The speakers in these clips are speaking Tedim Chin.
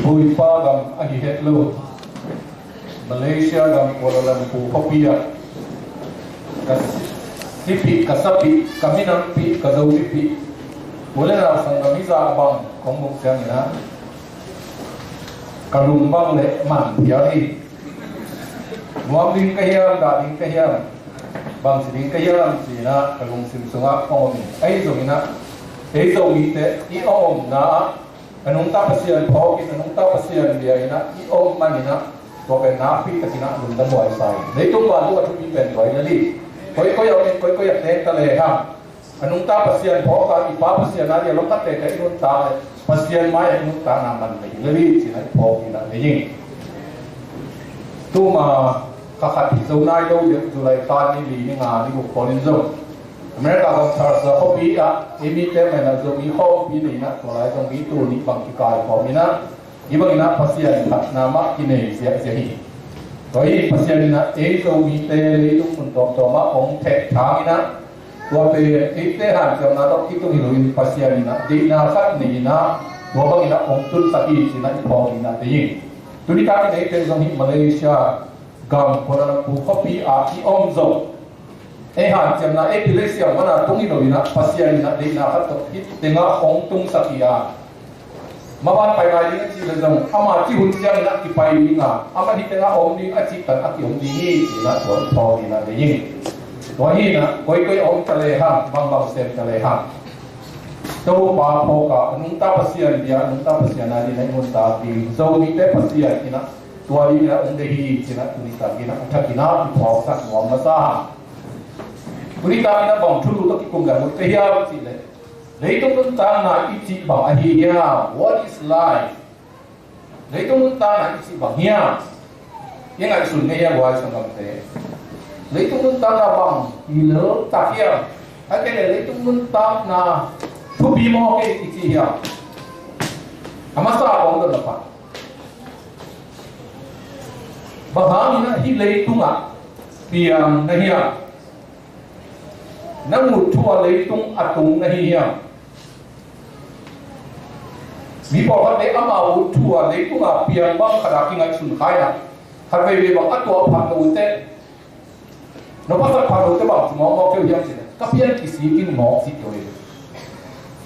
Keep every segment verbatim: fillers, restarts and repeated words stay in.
Huipa gam ahi het lo, Malaysia gam Kuala Lumpur khuapi ah ka sipih, ka sapih, ka minampih, ka zomipih, u le nau sanggam i zah bang kong muh ciangin ah ka lung bang le man phial hi. Nuam ding ka hiam, dah ding ka hiam, bangci ding ka hiam ci-in ah ka lungsim sungah kong om hi. Ahi zongin ah ei Zomite i a omna ah a nungta Pasian phawk in, a nungta Pasian bia in ah i om manin ah tua pen nakpi takin ah lungdam huai sa hi. Leitung vantung a thupi pen tua hi lel hi. Koikoi a om in, koikoi a teng ta lehang, a nungta Pasian phawk a, i Pa Pasian a dia lawmta tete i nuntak leh Pasian mai-ah i nuntakna man lel hi lel hi ci-in ah i phawk ding ah lei ing. Tuma kha khat hi zo nai lo deuh, July kha ni li, ni nga, ni guk pawl in zong America gam Tulsa khuapi ah ei mite manin ah Zomi khawmpi nei in ah, tua lai zong mi tul nih bang kikai khawm in ah, hih bangin ah Pasian phatna mah kinei ziahziah hi. Tua hi Pasian in ah ei Zomite leitung mun tawmtawm ah hong thehthang in ah, tua pen eite hanciamna tawh kitung hi loin Pasian in ah deihna khat nei in ah tua bangin ah hong tunsak hi ci-in ah i phawk ding ah lei ing. Tuni takin eite zong hih Malaysia gam Kuala Lumpur khuapi ah i om zong, ei hanciamna, ei pilei siam mana tung hi lo in ah Pasian in ah deihna khat tawh hih tengah hong tungsak hi a, maban pai lai ding a cih leh zong ama cih hun ciangin ah kipai ding a, amah hih tengah om ding a cih tan a ki-om ding hi ci-in ah tua i phawk ding ah lei ing. Tua hi in ah koikoi a om ta lehang, bangbang sem ta lehang, Topa phawk a, a nungta Pasian bia, a nungta Pasian a ding ah i nuntak ding Zomite Pasian in ah tua ding in ah hong deih hi ci-in ah tuni takin ah a thakin ah i phawksak nuam masa hang. Tuni takin ah bang thulu tawh kikum leh mut ka hiam cih leh, leitung nuntakna i cih bang ahi hiam? What is life? Leitung nuntakna i cih bang hiam? I ngaihsun ngei hiam, huai sanggamte? Leitung nuntakna bang hi lel tak hiam? A kei leh leitung nuntakna thupi maw kei i cih hiam? A masa kong dot na pah, bang hangin ah hih leitungah piang na hiam? Na ut thu a leitung a tung na hi hiam? Mi pawlkhatte amau ut thu a leitung a piang bang khat a kingaihsun kha in ah, khat veivei bang a tuah phat lote, na pasal phat lote bang ci mawkmawk kei uh hiam cih leh, ka pian kisik in mawk ci kei uh hi.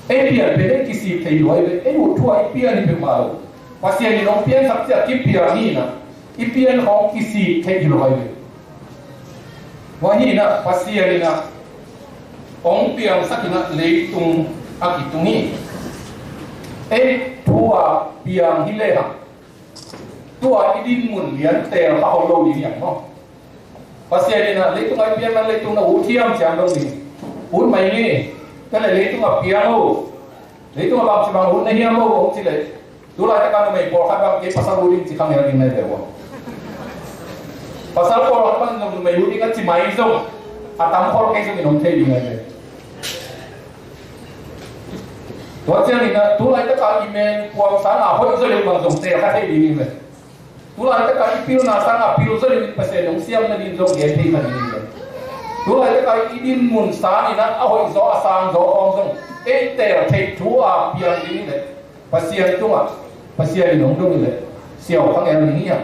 Ei pian pen ei kisik thei hi lo hi ve, ei ut thu a i pian hi peuhmah lo. Pasian in hong piansak ciang kipiang hi in ah, i pian khawng kisik thei hi lo hi ve. Tua hi in ah Pasian in ah hong piangsak in ah leitung a kitung hi. Ei thu a piang hi lehang, tua i dinmun lian teel kha hong lo ding hiam maw? Pasian in ah leitung a i pian man leitung na ut hiam ci-in dong ding. Ut mai ni. Ka leh leitung a piang o. Leitung a bangci bang ut na hiam o hong ci leh, tu laitak a numei pawlkhat bang kei pasal ut ding ci khang el ding na hi ve ua. Pasal pawlkhat bang numei ut ding a ci mai zong, a tam khol kei zong in om thei ding na hi ve. Tua ciangin ah tu laitak a i men puang sang a hoih zaw leh bang zong teel kha thei ding hi ve. Tu laitak a i pilna sang a pil zaw leh Pasian hong siam nading zong gen thei kha ding hi ve. Tu laitak a i dinmun sang in ah a hoih zaw, a sang zaw khawng zong ei teel theih thu a piang ding hi leh, Pasian tungah Pasian in hong dong hi leh siau khang el ding hiam?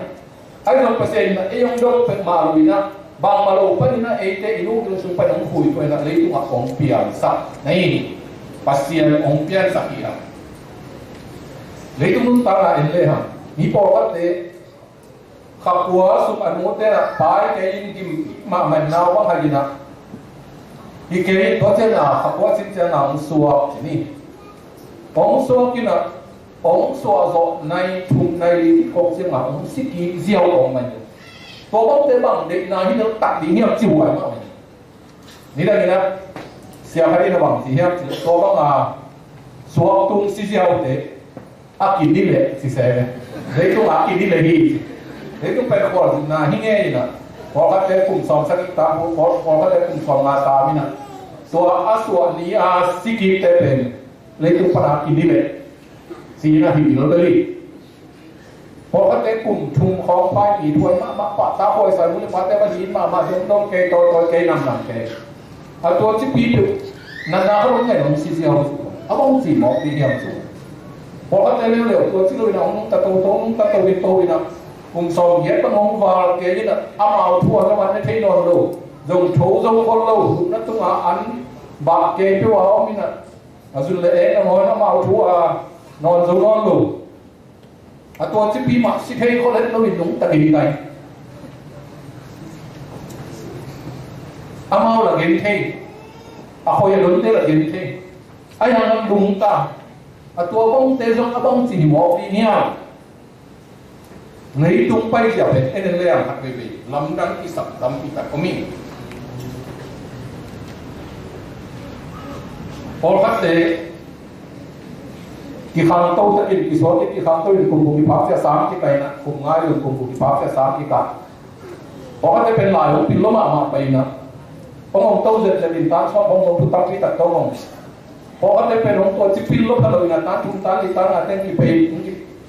Ahi zong Pasian in ah ei hong dong peuhmah lo in ah, bangmah lo panin ah eite i lungdung sung pan hong khui tua in ah leitungah hong piangsak na hi. Pasian hong piansak hi a. Leitung nuntakna en lehang, mi pawlkhatte kha kua sung a nungte in ah pai kei in, gim mahmah in, nau bang hak in ah hi kei, tua ciang a kha kua cin ciang a hong suak ci ni. Hong suak in ah hong suah zawh nai thum nai li khit khawk ciang a hong si kik ziau a om mah hi. Tua bangte bang deihna hi lel tak ding hiam ci huai mah hi. Nidang in ah sia khat in a bang ci hiam cih leh, tua bang a suak tung si ziaute a kini leh ci se ve. Leitung a kini leh hi. Leitung pen khualzinna hi ngei in ah, pawlkhatte kum sawm sagih tam, pawl, pawlkhatte kum sawm nga tam in ah, tua a suah ni a si kikte pen leitung pan a kini leh ci-in ah hi bil bel hi. Pawlkhatte kum thum khawng pai, it huai mahmah, pahtak huai, sai mu le pate va it mahmah, dongdong kei, tawitawi kei, namnam kei. A tua cipi peuh natna khat om ngai lo, hong si ziau. A bang ci mawk ding hiam ci? Pawlkhatte leuleu tua ci lo in ah hong nungta toto, nungta to in to in ah, kum sawm giat bang hong val kei in ah, amau thu a zong an ne thei nawn lo, zong tho zong khol lo, lupna tungah an bah kei peuh a om in ah, a zun le eng a ngawn amau thu a nawn zo nawn lo. A tua cipi mah si thei khol het lo in nungta kei tai. Amau la gen thei, a khoi a donte la gen thei. Ai hang an lungta. A tua bangte zong a bang ci hi mawk ding hiam? Leitung pai zia pen en en le ang khat veivei lamdang kisam tampi tak om hi. Pawlkhatte kikhangto takin, kisuak in kikhangto in kum guk kiphak sia sang kikah in ah, kum nga in kum guk kiphak sia sang kikah. Pawlkhatte pen lai hong pil lo mahmah pai in ah, hong hong to zetzet in tan sawm hong hong thu tampi tak to hong. Pawlkhatte pen hong tua ci pil lo pha lo in ah, tan thum tan li tan nga teng kiphei,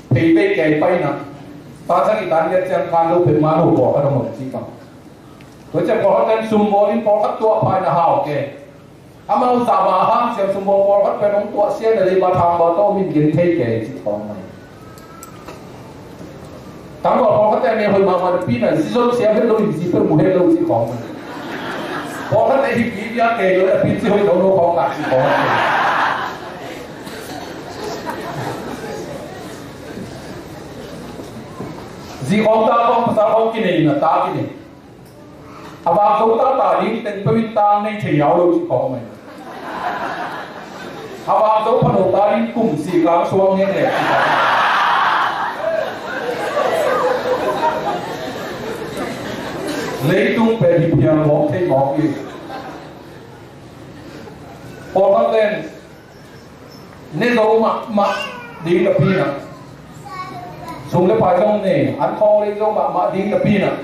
phei bei kei pai in ah, tan sagih tan giat ciang tan lo pen man ho pawlkhat hong hong ci kang. Tua ciang pawlkhatte sum bawl in pawlkhat tua pha in ah hau kei. Amau zah bang a hang siam sum bawl pawlkhat pen hong tuah sia na lei ba thang ba tawh min gen thei kei cih khawng mai. Tangval pawlkhatte a ne hoih mahmah napi na zi zon siam het lo in zi peuh mu het lo cih khawng mai. Pawlkhatte hi pi bia kei lo napi zi hoih lo lo khawng ngah cih khawng mai. Zi khawng ta khawng pasal khawng kinei na ta kinei. A vak zo tata ding teng peuh in tang nei thei yau lo cih khawng mai. A vak zo phano ta ding kum sih kang suang ngen leh cih khawng mai. Leitung pen hi piang mawk thei mawk hi. Pawlkhat len ne zo mahmah ding napi in ah, sum le pai zong nei, an khawng lei zo mahmah ding napi in ah,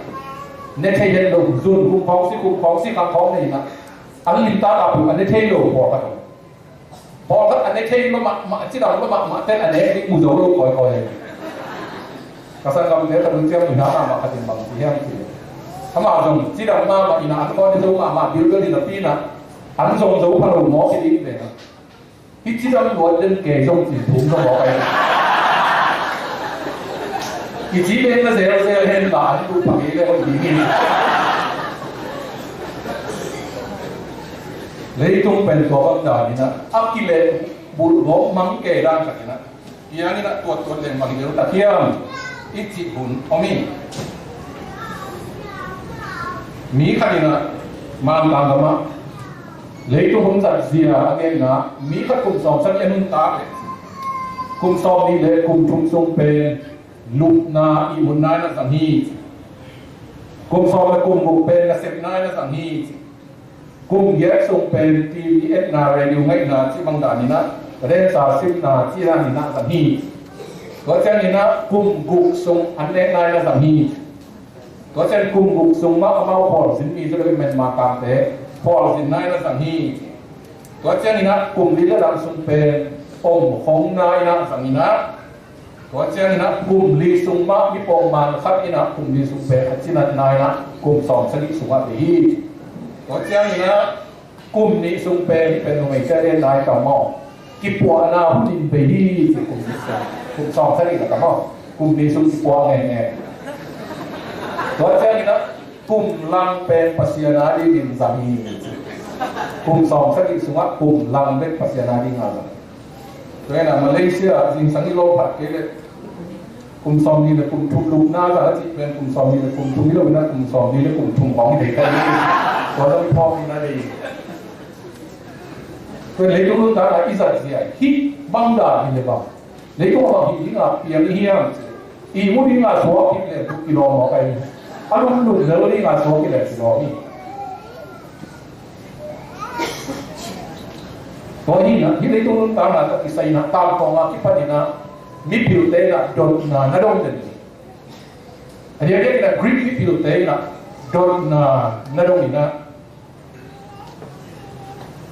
ne thei het lo, zun kum khawng si, kum khawng si, khang khawng nei in ah, an limtak a puk a ne thei lo pawlkhat. Pawlkhat a ne thei lo mahmah, cidam lo mahmah ten a ne ding mu zo lo kawikawi. Ka sanggamte, ka lungsiam mi hna mahmah khat in bang ci hiam cih leh, amah zong cidam mahmah in ah, an khawng ne zo mahmah bilbel in napi in ah, an zong zo pha lo mawk hi ding ve na. Hih cidam luat den kei zong cih thum zong mawk ai. I ci pen na zel zel hen la an tu pha kei le hoih ding hi. Leitung pen tua bang dan in ah, a kileh bulh gawp mang kei dan khat in ah, piang in ah tuat tuat leng bang hi deuh tak hiam i cih hun om hi. Mi khat in ah Mangkang lam ah leitung hun zat zia a genna, mi khat kum sawm sagih a nuntak leh kum sawm nih le kum thum sung pen lupna ihmutna in ah zang hi. Kum sawm le kum guk pen nasepna in ah zang hi. Kum giat sung pen T V etna, radio ngaihna cih bang dan in ah, rensa simna cih dan in ah zang hi. Tua ciang in ah kum guk sung an nekna in ah zang hi. Tua ciang kum guk sung mah amau phualzin mi zong Myanmar kangte phualzinna in ah zang hi. Tua ciang in ah kum li le lam sung pen omkhongna in ah zang in ah, tua ciang in ah kum li sung mah mi pawngman khat in ah kum li sung pen a cinatna in ah kum sawm sagih sungah bei hi. Tua ciang in ah kum nih sung pen, pen numei sia den nai tam maw, kipuahna hun in bei hi ci. Kum nih sung, kum sawm sagih la tam maw, kum nih sung kipuah ngeingei. Tua ciang in ah kum lang pen Pasian a dingin zang hi ci. Kum sawm sagih sungah kum lang bek Pasian a ding a zang. Tua in ah Malaysia zingsang i lo phat kei leh kum sawm nih le kum thum lupna zang a cih pen kum sawm nih le kum thum hi lo in ah kum sawm nih le kum thum khawng hi thei kei. Tua zong i phawk in ah dei. Tua in leitung nuntak ah i zat zia hih bang dan hi le bang, leitung a bang hih ding a piang i hiam cih leh, ihmu ding a suak hih leh kilawm mawk ai. A lum lum zel ding a suak hih leh kilawm hi. Tua hi in ah, hih leitung nuntakna tawh kisai in ah, tangtawng a kipan in ah mipilte in ah dotna na dong den hi. A diakdiak in ah Greek mipilte in ah dotna na dong in ah,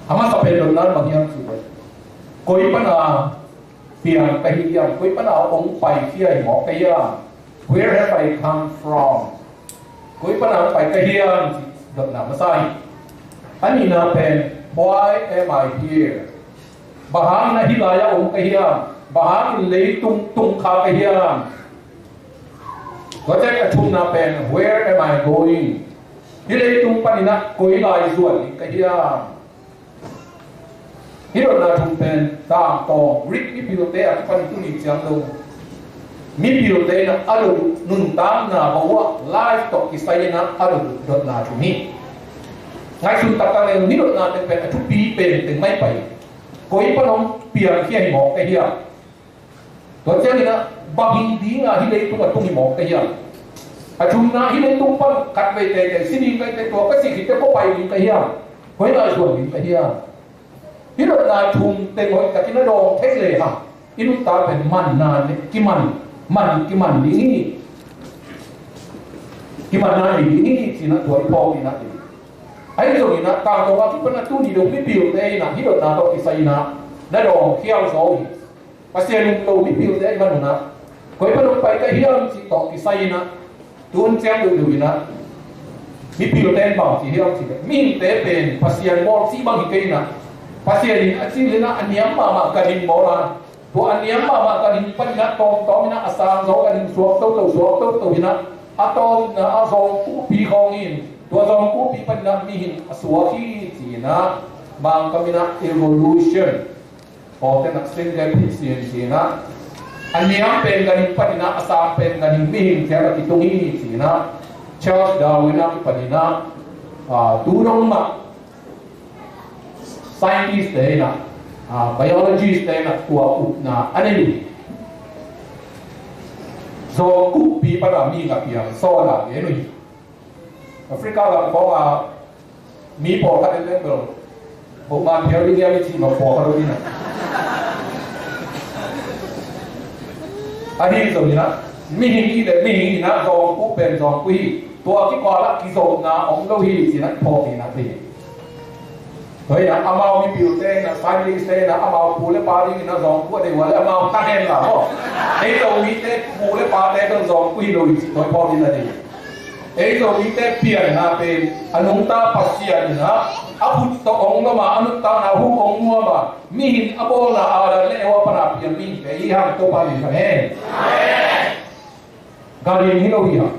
a masa pen dotna bang hiam cih leh, koi pan a piang ka hi hiam, koi pan a hong paikhia hi mawk ka hiam, where have I come from? Koi pan a hong pai ka hiam cih dotna masa hi. A nihna pen, why am I here? Bang hangin ah hih lai ah om ka hiam? Bang hangin leitung tung kha ka hiam? Tua ciang a thumna pen, where am I going? Hih leitung panin ah koi lai zuan ding ka hiam? Hih dotna thum pen tangtawng Greek mipilte a kipan tuni ciang lo mipilte in ah a lo nuntakna bawh uh ah life tawh kisai in ah a lo dotna thum hi. Ngaihsun taktak leng hih dotna teng pen a thupi pen teng mah hi pai. Koi pan hong piangkhia hi mawk ka hiam? Tua ciangin ah bang hi ding a hih leitung a tung hi mawk ka hiam? A thumna, hih leitung pan khatvei teitei si ding ka hih teh, tua ka sih khit teh koi pai ding ka hiam? Koi lai zuan ding ka hiam? Hih dotna thum teng hoih takin a dawng thei lehang i nuntak pen manna ne, kiman, man kiman ding hi. Kimanna nei ding hi ci-in ah tua i phawk ding hi. Ahi zongin ah tangtawng a kipan a tuni dong mipilte in ah hih dotna tawh kisai in ah na dawng khial zaw hi. Pasian um lo mipilte ahih man un ah koi pan hong pai ka hiam cih tawh kisai in ah, tu hun ciang deuhdeuh in ah mipilte in bang ci hiam cih leh, mihingte pen Pasian bawl cih bang hi kei in ah, Pasian in a cih leh in ah a niam mahmah ganhing bawl a, tua a niam mahmah ganhing panin ah tawmtawm in ah a sang zaw ganhing suak toto, suak toto in ah, a tawpna ah zawngkuhpi khawng in, tua zawngkuhpi panin ah mihing a suak hi ci-in ah, Mangkam in ah evolution, pawlkhatna sing dep hi sin ci-in ah, a niam pen ganhing panin ah a sang pen ganhing, mihing ciang a kitung hi ci-in ah, Charles Darwin a kipanin ah, ah, tu dong mah scientist te in ah, ah, biologist te in ah tua upna a nei uh hi. Zawngkuhpi pan a mihing a piang sawn a gen uh hi. Africa lam khawng a mi pawlkhat in leng bel, bokman phial ding hiam i cih mah pawlkhat uh in ah. Ahi zongin ah mihing hi leh mihing in ah zawngkuh pen zawngkuh hi. Tua kikual ah kizopna om lo hi ci-in ah phawk in ah thei. Tua hi a, amau mipilte in ah, scientist te in ah, amau pu le pa dingin ah zawngkuh a deih uh a leh amau ta hen la maw. Ei Zomite pu le pate bel zawngkuh hi lo hi cih tua i phawk ding a deih. Ei Zomite pianna pen a nungta Pasian in ah a khut tawh hong lom a, a nuntakna huh hong nuam a, mihing a bawlna Adam le Eva pan a piang mihingte hi hang, Topa min thang hen. Ganhing hi lo hi hang.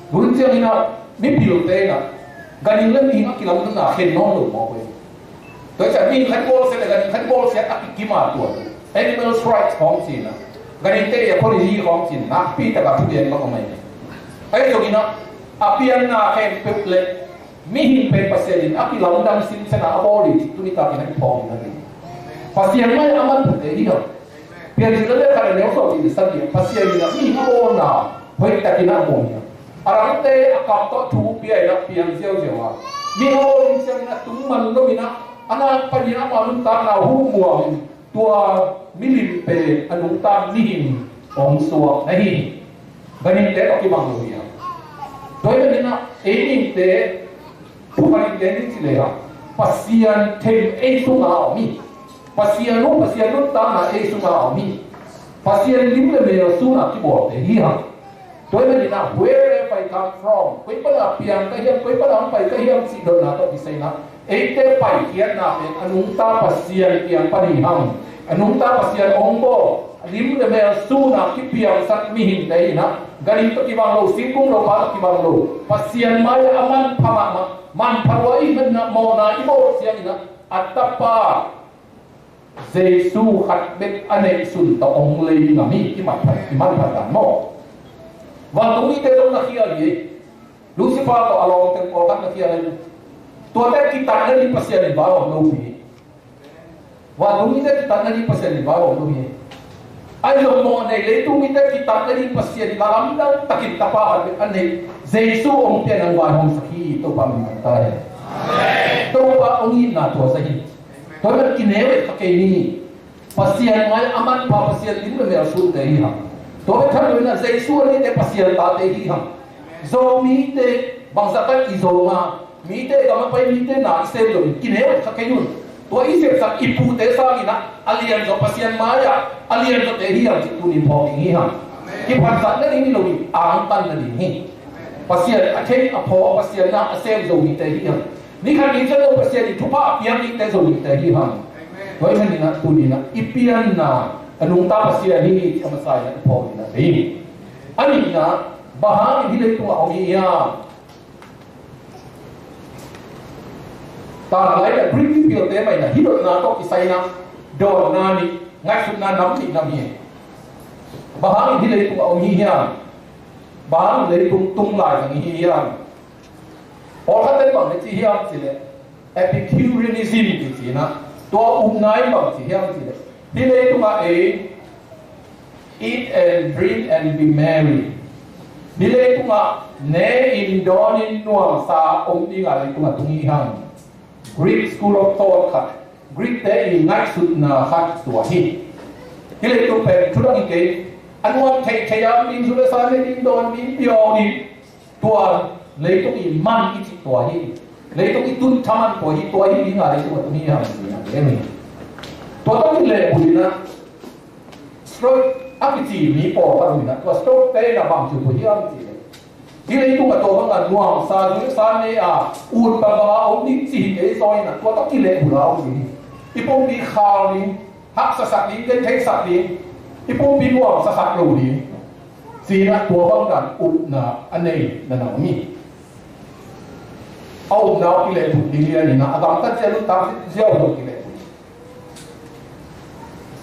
Tun ciangin ah mipilte in ah ganhing le mihing a kilamdanna khen nawn lo mawk hi. Tua ciang mihing khat bawlsia le ganhing khat bawlsia a kikim a, tua animal rights khawng ci-in ah, ganhingte ecology khawng ci-in nakpi tak a thugen bang om ahi. Ahi zongin ah a pianna khempeuh le mihing pen Pasian in a kilamdang sinsena a bawl hi cih tuni takin ah i phawk ding a deih. Pasian mai-ah a manphate hi hang. Piancil a lian khat a neu sawmnih le sagih ah Pasian in ah mihing a bawlna hoih takin ah a muang hi hang. A dangte a kam tawh thu pia in ah piang ziauziau a, mihing a bawl ding ciangin ah tung man lo in ah, a nak panin ah ama nuntakna huh muang in, tua milim pen a nungta mihing hong suak na hi. Ganhingte tawh kibang lo hi a. Tua ahih manin ah ei mihingte, thu panin gen ni ci lehang, Pasian them ei sungah a om hi. Pasian uh, Pasian nuntakna ei sungah a om hi. Pasian lim le mel sun a kibawlte hi hang. Tua ahih manin ah, where have I come from? Koi pan a piang ka hiam, koi pan a hong pai ka hiam cih dotna tawh kisai in ah, eite paikhiatna pen a nungta Pasian kiang pan hi hang. A nungta Pasian hong bawl, a lim le mel sun a kipiangsak mihingte hi in ah, ganhing tawh kibang lo, singkung lopa tawh kibang lo, Pasian mai-ah a manpha mahmah, manpha lua i hih manin ah mawhna i bawl ciangin ah, a Tapa Jesu khat bek a neihsun tawh hong lei ngam hi. I manpha, i manpha dan maw? Vantung mite zong na khial hi. Lucifer tawh a lawmte pawlkhat na khial hi. Tuate kitatna ding Pasian in vaihawm lo hi. Vantung mite kitatna ding Pasian in vaihawm lo hi. Ahi zong mawhnei leitung mite kitatna ding Pasian in a lamdang takin Tapa khat bek a neih Jesu hong pia in hong vaihawmsak hi. Topa min thang ta hen. Topa hong itna thuaksak hi. Tua bek kineu et kha kei ni. Pasian mai-ah a manpha, Pasian lim le mel sunte hi hang. Tua bek tham lo in ah Jesu a neite Pasian tate hi hang. Zomite bangzah tak i zong a, mite gam a pai, mite na i sem lo in kineu et kha kei un. Tua i sepsak i pute sangin ah a lianzaw Pasian mai-ah a lianzawte hi hang cih tuni phawk ding hi hang. Kiphatsakna ding hi lo hi, angtanna ding hi. Pasian a thei a phaw, Pasian na a sem Zomite hi hang. Ni khat ni ciang lo Pasian in thupha a piak dingte Zomite hi hang. Tua ahih manin ah tuni in ah i pianna A nungta Pasian hi, a masa in a i phawk in a hi. A nihna, bang hangin hih leitungah om hi hiam? Tanglai a Greek mipilte mah in a hih dotna tawh kisai in a dawnna nih, ngaihsutna nam nih nam hi. Bang hangin hih leitungah om hi hiam? Bang hangin leitung tung lai zang hi hiam? Pawlkhat in bang na ci hiam cih leh, Epicureanism kici in a, tua upna in bang ci hiam cih leh, hih leitungah ei, eat and drink and be merry. Hih leitungah ne in dawn in nuamsa om ding a leitungah tung hi hang. Greek school of thought khat, Greek te i ngaihsutna khat tua hi. Hih leitung pen thudang hi kei, a nuam theithei a, min zu le sa ne ding, dawn ding, piau ding. Tua leitung i man i cih tua hi. Leitung i tun thaman tua hi, tua hi ding a leitung a tung hi hang cih na hi. Tua tawh kilehbulh in a, Stoic a kici mi pawlkhat om in a, tua Stoic te in a bang ci uh hiam cih leh, hih leitung a tua bang a nuamsa, zu le sa ne a, ut bang bang a om ding cih hi kei zaw in a, tua tawh kilehbulh a om ding hi. I pumpi khal ding, haksasak ding, gentheisak ding, i pumpi nuamsasak lo ding, ci in a tua bang dan upna a nei na na om hi. A upna uh kilehbulh ding lian in a, a gamtat zia, nuntak zia uh zong kilehbulh.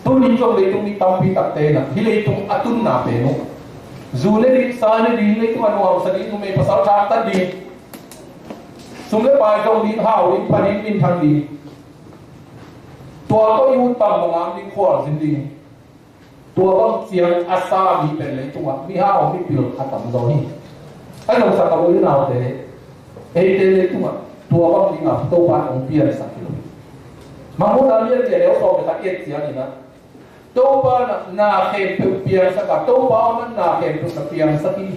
Tuni zong leitung mi tampi takte in a, hih leitung a tunna pen uh, zu ne ding, sa ne ding, leitung a nuamsa ding, numei pasal thaktat ding, sum le pai zong ding, hau ding, pha ding, minthang ding, tua tawh i ut bang bang a om ding, khualzin ding. Tua bang ciang a sa mi pen leitungah mihau mipil a tamzaw hi. A zong, sanggam u le naute, eite leitungah tua bang dingah Topa in hong piansak hi lo hi. Mangmuhna lian li a neu sawm le khat i et ciangin a, Topa in a na khempeuh piangsak a, Topa aw in a na khempeuh na piangsak hi.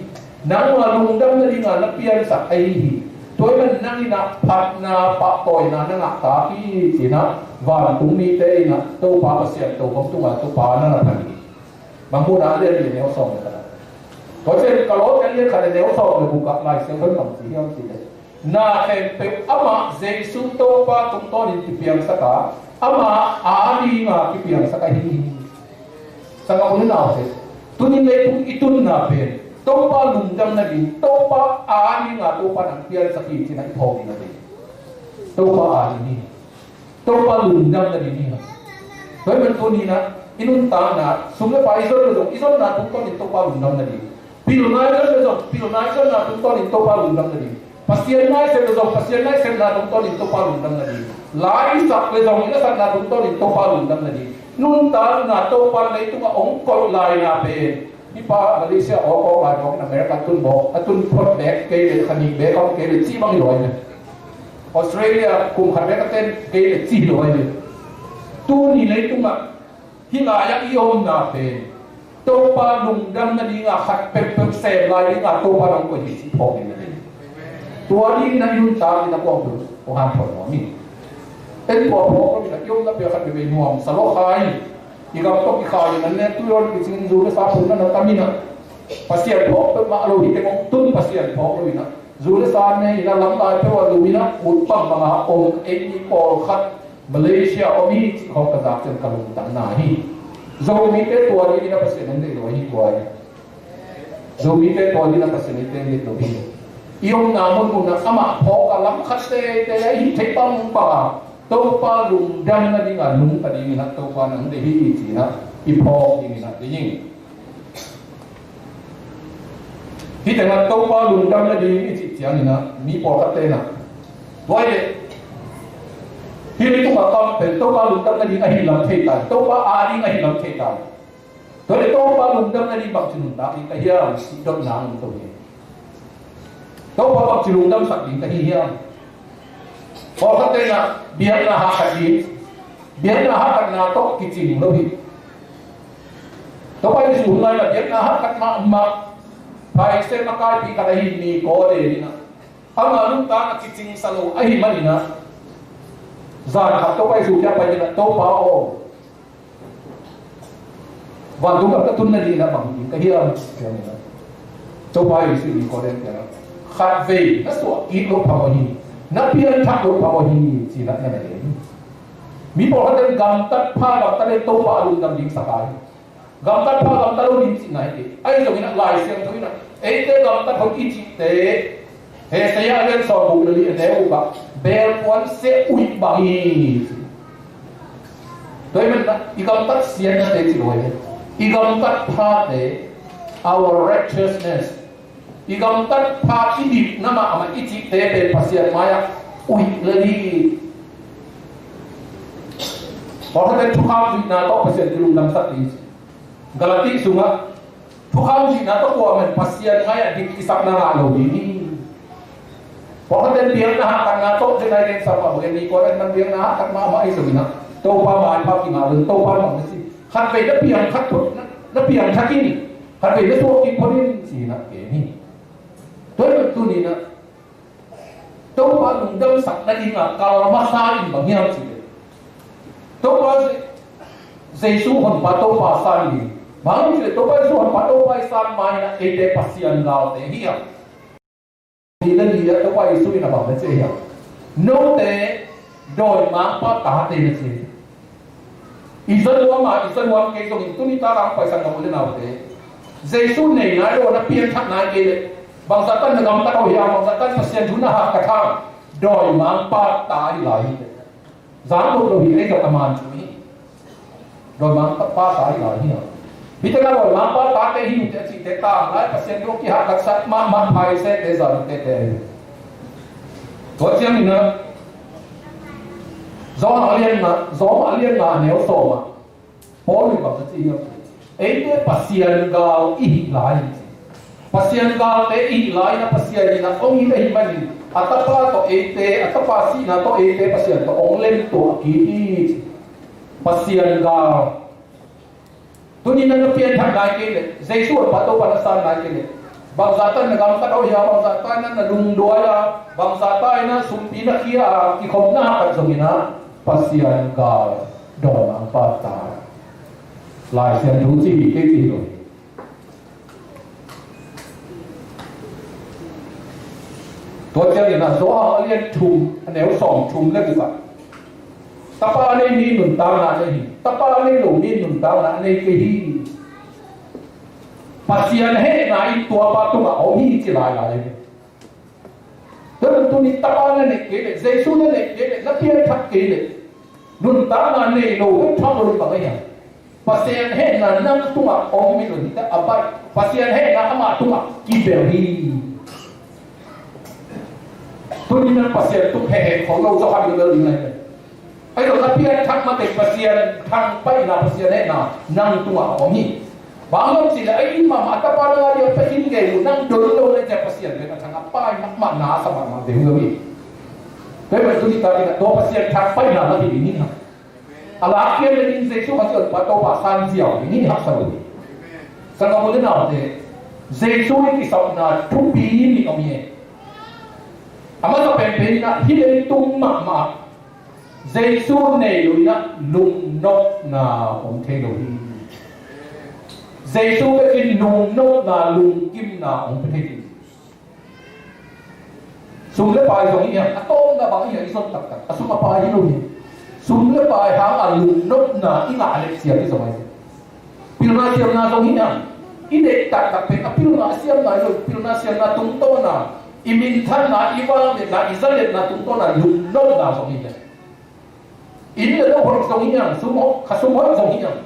Nangmah lungdam nadinga na piansak ahi hi. Tua ahih manin nang in a phatna, pahtawina na ngah ta hi, ci in a vantung mite in a Topa Pasian tokhom tungah Topa na na phat hi. Mangmuhna a lian li a neu sawm le khat. Tua ciang Kolosse a lian khat a neu sawm le guk ah Lai Siangtho in bang ci hiam cih leh, na khempeuh amah Jesu Topa tungtawnin kipiangsak a, amah a dinga kipiangsak ahi hi. Sanggam u le naute, tuni leitung i tunna pen Topa lungdam nading, Topa a dinga Topa in hong piansak hi, ci in a i phawk ding a hi. Topa a ding hi. Topa lungdam nading hi. Tua ahih manin tuni in a, i nuntakna, sum le pai i zon le zong, i zonna tungtawnin Topa lungdam nading. Pilna i zon le zong, pilna i zonna tungtawnin Topa lungdam nading. Pasian na i sep le zong, Pasian na i sepna tungtawnin Topa lungdam nading. La i sak le zong, i la sakna tungtawnin Topa lungdam nading. Nuntakna Topa in leitungah hong koih laina pen, hih pa Malaysia a awk awk lai mawk in America tun mawk, a tun phot beek kei leh, kha nih beek a om kei leh cih bang hi lo ahi ve. Australia kum khat beek a ten kei leh cih hi lo ahi ve. Tuni leitungah hih lai-ah i omna pen Topa lungdam nadinga khat peuhpeuh sem lai dingah Topa in hong koih hi cih phawk ding hi. Tua dingin a i nuntak in a kuang peuh hong hanthawn nuam hi. En tua phawk lo in a i omna peuh khat veivei nuamsa lua kha hi. I gam tawh kikhai in a, ne tui rawn kicingin zu le sa phun na na tam in a, Pasian phawk peuhmah lo hi teng hong tun, Pasian phawk lo in a, zu le sa ne in a, lamdai peuh a lu in a, ut bangbang a om eimi pawlkhat Malaysia om hi cih khawng ka zak ciang ka lungtang na hi. Zomite tua dingin a Pasian hong deih lo hi tua hi. Zomite tua dingin a Pasian hong deih lo hi. I omna munmun ah amah phawk a, lam khat teitei a i hih theih bangbang a Topa lungdam nadinga lungta dingin a Topa in hong deih hi ci in a i phawk dingin a deih ing. Hih tengah Topa lungdam nading i cih ciangin a mi pawlkhatte in a, tua hi leh hih leitungah kam pen Topa lungdam nading ahih lam thei ta hi, Topa a ding ahih lam thei ta hi. Tua hi leh Topa lungdam nading bangci nuntak ding ka hiam cih dotna hong to hi. Topa bangci lungdamsak ding ka hi hiam? Pawlkhatte in a biakna hahkat ding, biakna hahkatna tawh kicing lo hi. Topa Jesu hun lai-in a biakna hahkat mahmah Pharisee makaipi khat ahi Nikodem in a, ama nuntakna kicingsa lo ahih manin a, zan khat Topa Jesu kiang pai in a, Topa aw, vantung gam ka tun nading in a bang ding ka hiam? Topa Jesu in Nikodem kiangah, khatvei na suah kik loh phamawh hi, na pianthak loh phamawh hi, ci-in a na gen hi. Mi pawlkhatte in gamtat pha, gamtat leh Topa a lungdam ding sa kha hi. Gamtat pha gamtat lo ding cihna hi kei. Ahi zongin ah Lai Siangtho in ah eite gamtat hoih i cihte, Isaiah a lian sawm buk le li a neu guk ah, beel puansia uih bang hi. Tua ahih manin ah i gamtat siatnate ci lo hi. I gamtat phate, our righteousness, i gamtat pha, i dikna mahmah i cihte pen Pasian mai-ah uih lel hi. Pawlkhatte thukham zuihna tawh Pasian kilungdamsak ding hi. Galati sungah thukham zuihna tawh kuaman Pasian mai-ah dik kisakna ngah lo ding hi. Pawlkhatte biakna hahkatna tawh, tua nai len sa mah bangin, ni kua len man biakna hahkat mahmah ahi zongin ah, Topa maipha kingah lo, Topa bang na ci, khatvei na piangthak phot, na, na piangthak in, khatvei na suak kik phot in, ci-in ah gen hi. Tua ahih manin tuni-in ah Topa lungdamsak nading a kal masa in bang hiam cih leh, Topa Je-, Jesu honpa Topa san ding. Bang hiam cih leh Topa Jesu honpa Topa i san ma-in ah eite Pasian galte hi a. Ni le ni ah Topa Jesu in a bang na ci hiam? Note dawimangpa tate na ci hi. I za nuam a, i za nuam kei zongin tuni tak a hong paisan ka u le naute, Jesu nei nai lo, na pianthak nai kei leh, bangzah tan na gamtat aw hiam, bangzah tan Pasian thu na hahkat hiam? Dawimangpa ta hi lai hi. Zang lo lo hi, ei zong a man thu hi. Dawimangpa ta hi lai hi. Hihte ka dawimangpa tate hi uh teh a cihte tang lai, Pasian thu kihahkatsak mahmah Pharisee-te, Sadukee-te hi. Tua ciangin ah Rom a lian nga, Rom a lian nga a neu sawm ah Paul in bang na ci hiam? Eite Pasian gal i hih lai hi. Pasian galte i hih lai-in ah Pasian in ah hong hilh ahih manin a Tapa tawh eite, a Tapa sihna tawh eite Pasian tawh hong lemtuah kik hi. Pasian gal. Tuni-in ah na pianthak nai kei leh, Jesu honpa Topa na san nai kei leh, bangzah tan na gamtat aw hiam, bangzah tan na lungduai a, bangzah tan na sumpi na khia a, kikhop na hahkat zongin ah Pasian gal, dawimangpa ta. Lai Siangtho ci hi, kei ci hi lo hi. Tua ciangin ah Johan a lian thum, a neu sawm thum le guk ah, Tapa a nei mi nuntakna a nei hi, Tapa a nei lo mi nuntakna a nei kei hi. Pasian hehna in tuapa tungah a om hi, ci lailai hi. Tua tuni Tapa na neih kei leh, Jesu na neih kei leh, na pianthak kei leh, nuntakna nei lo, hong thak lo bang a hiam? Pasian hehna nang tungah om hi lo hi ta, a bai. Pasian hehna amah tungah kibel hi. Tuni nang Pasian tung hehe khol lo, zo khat lo ding lai. Ahi zong na pianthak mateng Pasian thangpaihna, Pasian hehna nang tungah a om hi. Bang hang hiam cih leh a inn mahmah a tapa na ngah ding a pia khin ngei uh, nang don lo na ciang Pasian pen a thang a pai mahmah, na a sa mahmah ding uh hi. Tua ahih manin tuni takin ah tua Pasian thangpaihna mah hi ding hi hang. A lak pian le ding Jesu Khazih honpa Topa san ziau ding hi, haksa lo hi. Sanggam u le naute, Jesu i kisapna thupi nih om hi. A masa penpen in ah hih leitung mahmah Jesu nei lo in ah lungnopna om thei lo hi. Jesu bekin lungnopna, lungkimna om thei hi. Sum le pai zong hi hang, a tawpna bang hi hang, i zon taktak a sum a pai hi lo hi. Sum le pai hang a lungnopna i ngah leh siam hi zong hi. Pilna siamna zong hi hang, i deih taktak pen a pilna a siamna hi lo, pilna siamna tungtawn a, i minthanna, i vangliatna, i zaliatna tungtawn a lungnopna zong hi hang. Inn le lo hoih zong hi hang, sum hoih, kha sum hoih zong hi hang.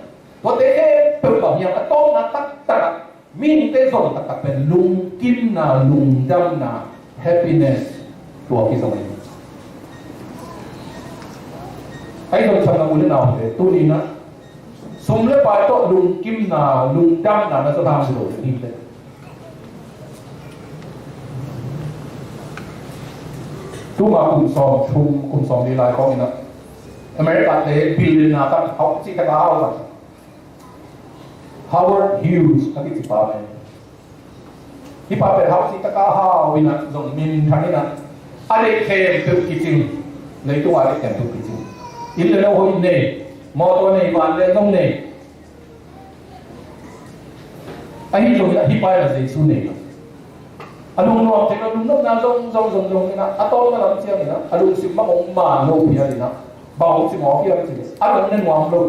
Tuate khempeuh bang hi hang, a tawpna taktak ah mihingte zon taktak pen lungkimna, lungdamna, happiness, tua kizom hi. Ahi zong sanggam u le naute, tuni-in ah sum le pai tawh lungkimna, lungdamna na zon hang hi lo ding hi teh. Tuma kum sawm thum, kum sawm li lai khawng in ah America te billionaire khat hau cih khat a hau khat, Howard Hughes a kici pa pen, hih pa pen hau cih khat a hau in ah, zong minthang in ah, a deih khempeuh kicing, leitung a deih khempeuh kicing. Inn le lo hoih nei, mawtaw nei, van le zong nei. Ahi zongin ah hih pa in ah Jesu nei lo. A lungnuam thei lo, lungnopna zong zong zong zong in ah, a tawpna lam ciangin ah a lungsim bang hong man lo phial in ah, bang hong ci mawk hiam cih leh a lung ne nuam lo.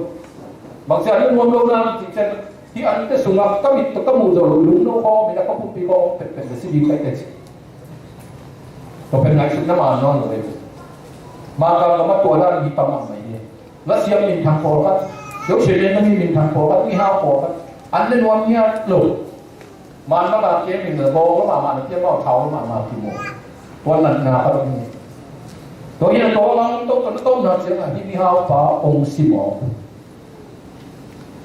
Bang ci a lung nuam lo na cih ciang, Hih ante sungah ka mit tawh ka muh zo loh lungno khawm in a, ka pumpi khawm petpet le si ding ka hi teh ci. Tua pen ngaihsutna man nawn lo hi. Mangkang lam ah tua dan mi tam mahmah hi. Lasiam minthang pawlkhat, Zosia Lian na mi minthang pawlkhat, mihau pawlkhat, an le nuam ngiat lo. Man mah bang kei min le bawng lo mahmah na, pian mah thau lo mahmah kimu. Tua natna khat om hi. Tua hi a, tua bang tawh na tawmna ciangah hih mihau pa hong si mawk.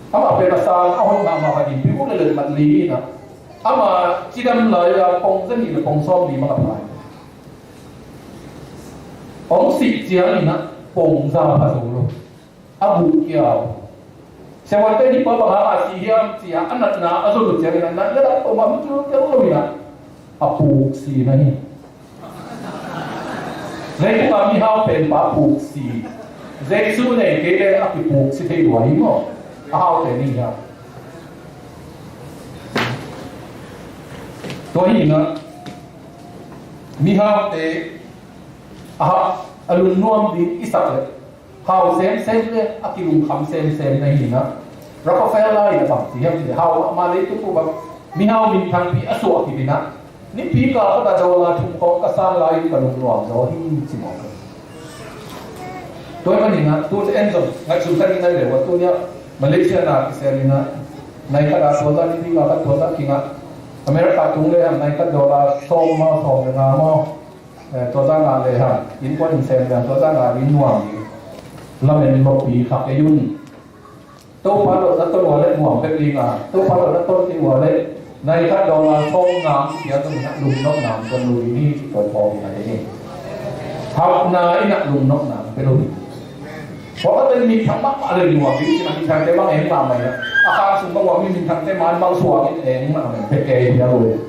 Amah pen a sang a hoih mahmah khat in, pi uk le let mat li in a, amah cidam lai-a pong za nih le pong sawm li mah a pai. Hong sih ciangin a pong za pha zo lo. A buh kiau. Siavuante nih pa bang hang a si hiam ci-a a natna a zon uh ciangin a, natna dak tawh mah mi cu lo in a, a puk si na hi. Leitung a mihau pen pa puk si. Jesu nei kei le a kipuk si thei lua hi maw? A haute ni hiam? Tua hi in a, mihaute a, a lungnuam ding i sak le, hau semsem le a kilungkham semsem na hi in a, Rockefeller in a bang ci hiam cih leh, hau mahmah leitung bup ah mihau minthangpi a suah khit in a, nipi kal khat ah dollar thum khawng ka sang lai-in ka lungnuam zaw hi ci mawk. Tua ahih manin a, tu en zong ngaihsun kha ding a hi leh, tua tuni-ah Malaysia na kisel in a, nai khat ah tua zah nipi kal khat tua zah kingah, America tung le hang nai khat dollar sawm maw, sawm le nga maw, eh, tua zah ngah le hang, innkuan in sem le hang, tua zah ngah ding nuam ding. Lamen lopi kha kei un. Topa tawh na ton ua leh nuam bek ding a, Topa tawh na ton kei ua leh, nai khat dollar sawm ngam kipia zong in a, lungnopna hong pia lo ding hi ci, tua phawk ding a hi. Hauhna in a lungnopna hong pia lo ding. Pawlkhat in minthang mahmah leh nuam ding ci-in a, minthangte bang eng mahmah in a, a khang sung bang ua mi minthangte man bang suang in eng mahmah in pia kei pia lo ding.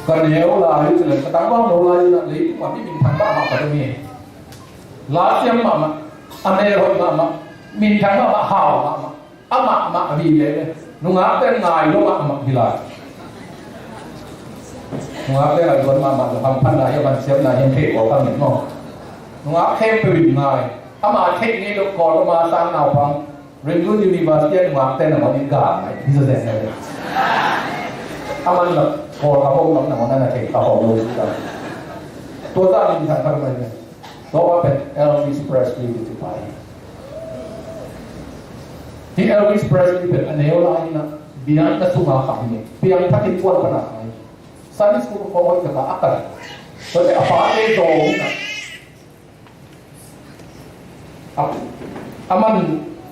Ka neu lai uh ci leng, ka tangval no lai uh in a, leitung ah mi minthang mahmah ka dong hi. Lasiam mahmah, a mel hoih mahmah, minthang mahmah, hau mahmah, a mahmah a hi leh, nungakte ngai lo mahmah hi lai. Nungakte ngai lo mahmah, lo hamphatna hiam, vansiamna hiam, thei kawk a hi maw. Nungak khempeuh in ngai. Ama theih ngei lo, Kawl, ama sang naupang, Rangoon University a nungakte nangawn in gah ngai hi zaw zen ngai. Aman la Kawl ka hong lam nangawn a na thei ka hong lo hi ta. Tua zah minthang khat mai ngai. Tua pa pen Elvis Presley kici pa hi. Hih Elvis Presley pen a neu lai-in a, biakna sungah kham hi. Piangthak in kuan pan a kham hi. Sunday school khawng hoih tak a a kan. Tua teh a pate zong in a, a, aman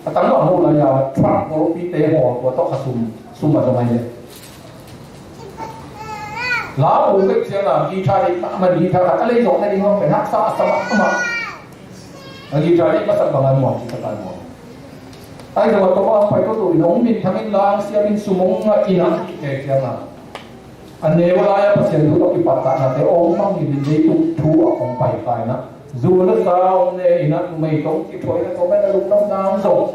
a tangval no lai-a truck golpite hawl tua tawh a sum, sum a zong a hi. La bu bek ciang a guitar ding, aman guitar khat a lei zawhna ding hong pen haksa a sa mahmah. A guitar ding masak bang a nuam, ci tak a nuam. Ahi zong a tawh a pai tawh tawh in hong minthang in, la hong siam in, sum hong ngah in a, kei ciang a, a neu lai-a Pasian thu tawh kipattahna te hong mang in, leitung thu a hong pai kha in a, zu le sa hong ne in a, numei tawh kithuah in a, tua pen a lungdamna hong zong.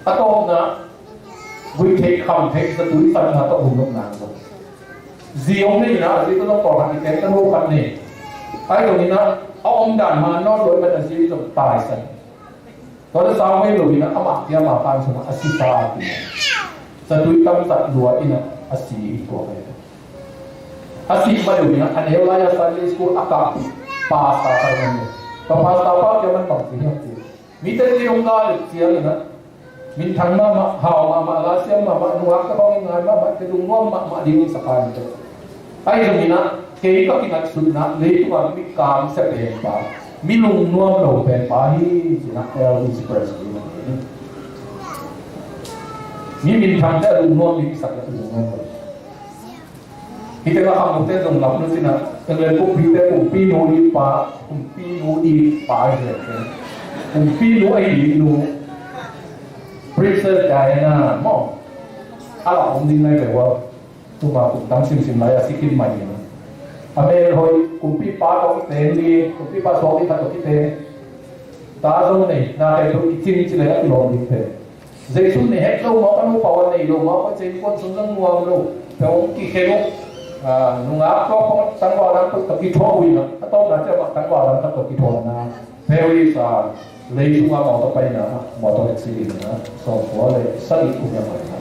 A tawpna, vui theih kham theih zatui satna tawh lungdamna hong zong. Zi hong nei in a, a zi tawh zong pawlkhat kiten ka nu khat nei. Ahi zongin a, a omdan man nawn lo ahih manin a zi zong taisan. Tua le sau ngei lo in a, amah kia amah pan sungah a sisa a ti. Zatui tam zat lua in a, a si hi tua ve. A sih ma lo in a, a neu lai-a Sunday school a kah pastor khat om hi. Tua pastor pa kia man bang ci hiam cih leh, mite kei hong gal leh ciangin a, minthang mahmah, hau mahmah, lasiam mahmah, nungakte khawng in ngai mahmah, te lungnuam mahmah ding hong sa ka hi teh. Ahi zongin a, kei ka kingaihsutna, leitungah mi kamsia pen pa, mi lungnuam lo pen pa hi, ci-in a Elvis Presley na hi. Mi minthangte a lungnuam ding sak a lungnuam lo. Hih teng a khangnote zong lam nu ci-in a, England kumpite kumpinu ding pa, kumpinu ding pa hi leh. Kumpinu a hi ding nu, Princess Diana maw. A la om ding nai ve ua. Tuma kum tam simsim lai a si khin mah hi. A mel hoih, kumpipa tawh kiteng ding, kumpipa suak ding khat tawh kiteng. Ta zong nei, na tei tawh kicing ci leh a kilawm ding pen. Jesu nei het lo maw, ka nupa a nei lo maw, ka cei kuan sung zong nuam lo. Peuh hong kikhen uh. Ah, nungak tawh khawng tangval dang tawh kithuah uh in a, a tawpna ciang mah tangval dang tawh kithuahna. Paris a leitung a mawtaw paina, mawtaw accident a sawmkua le sagih kum a paina.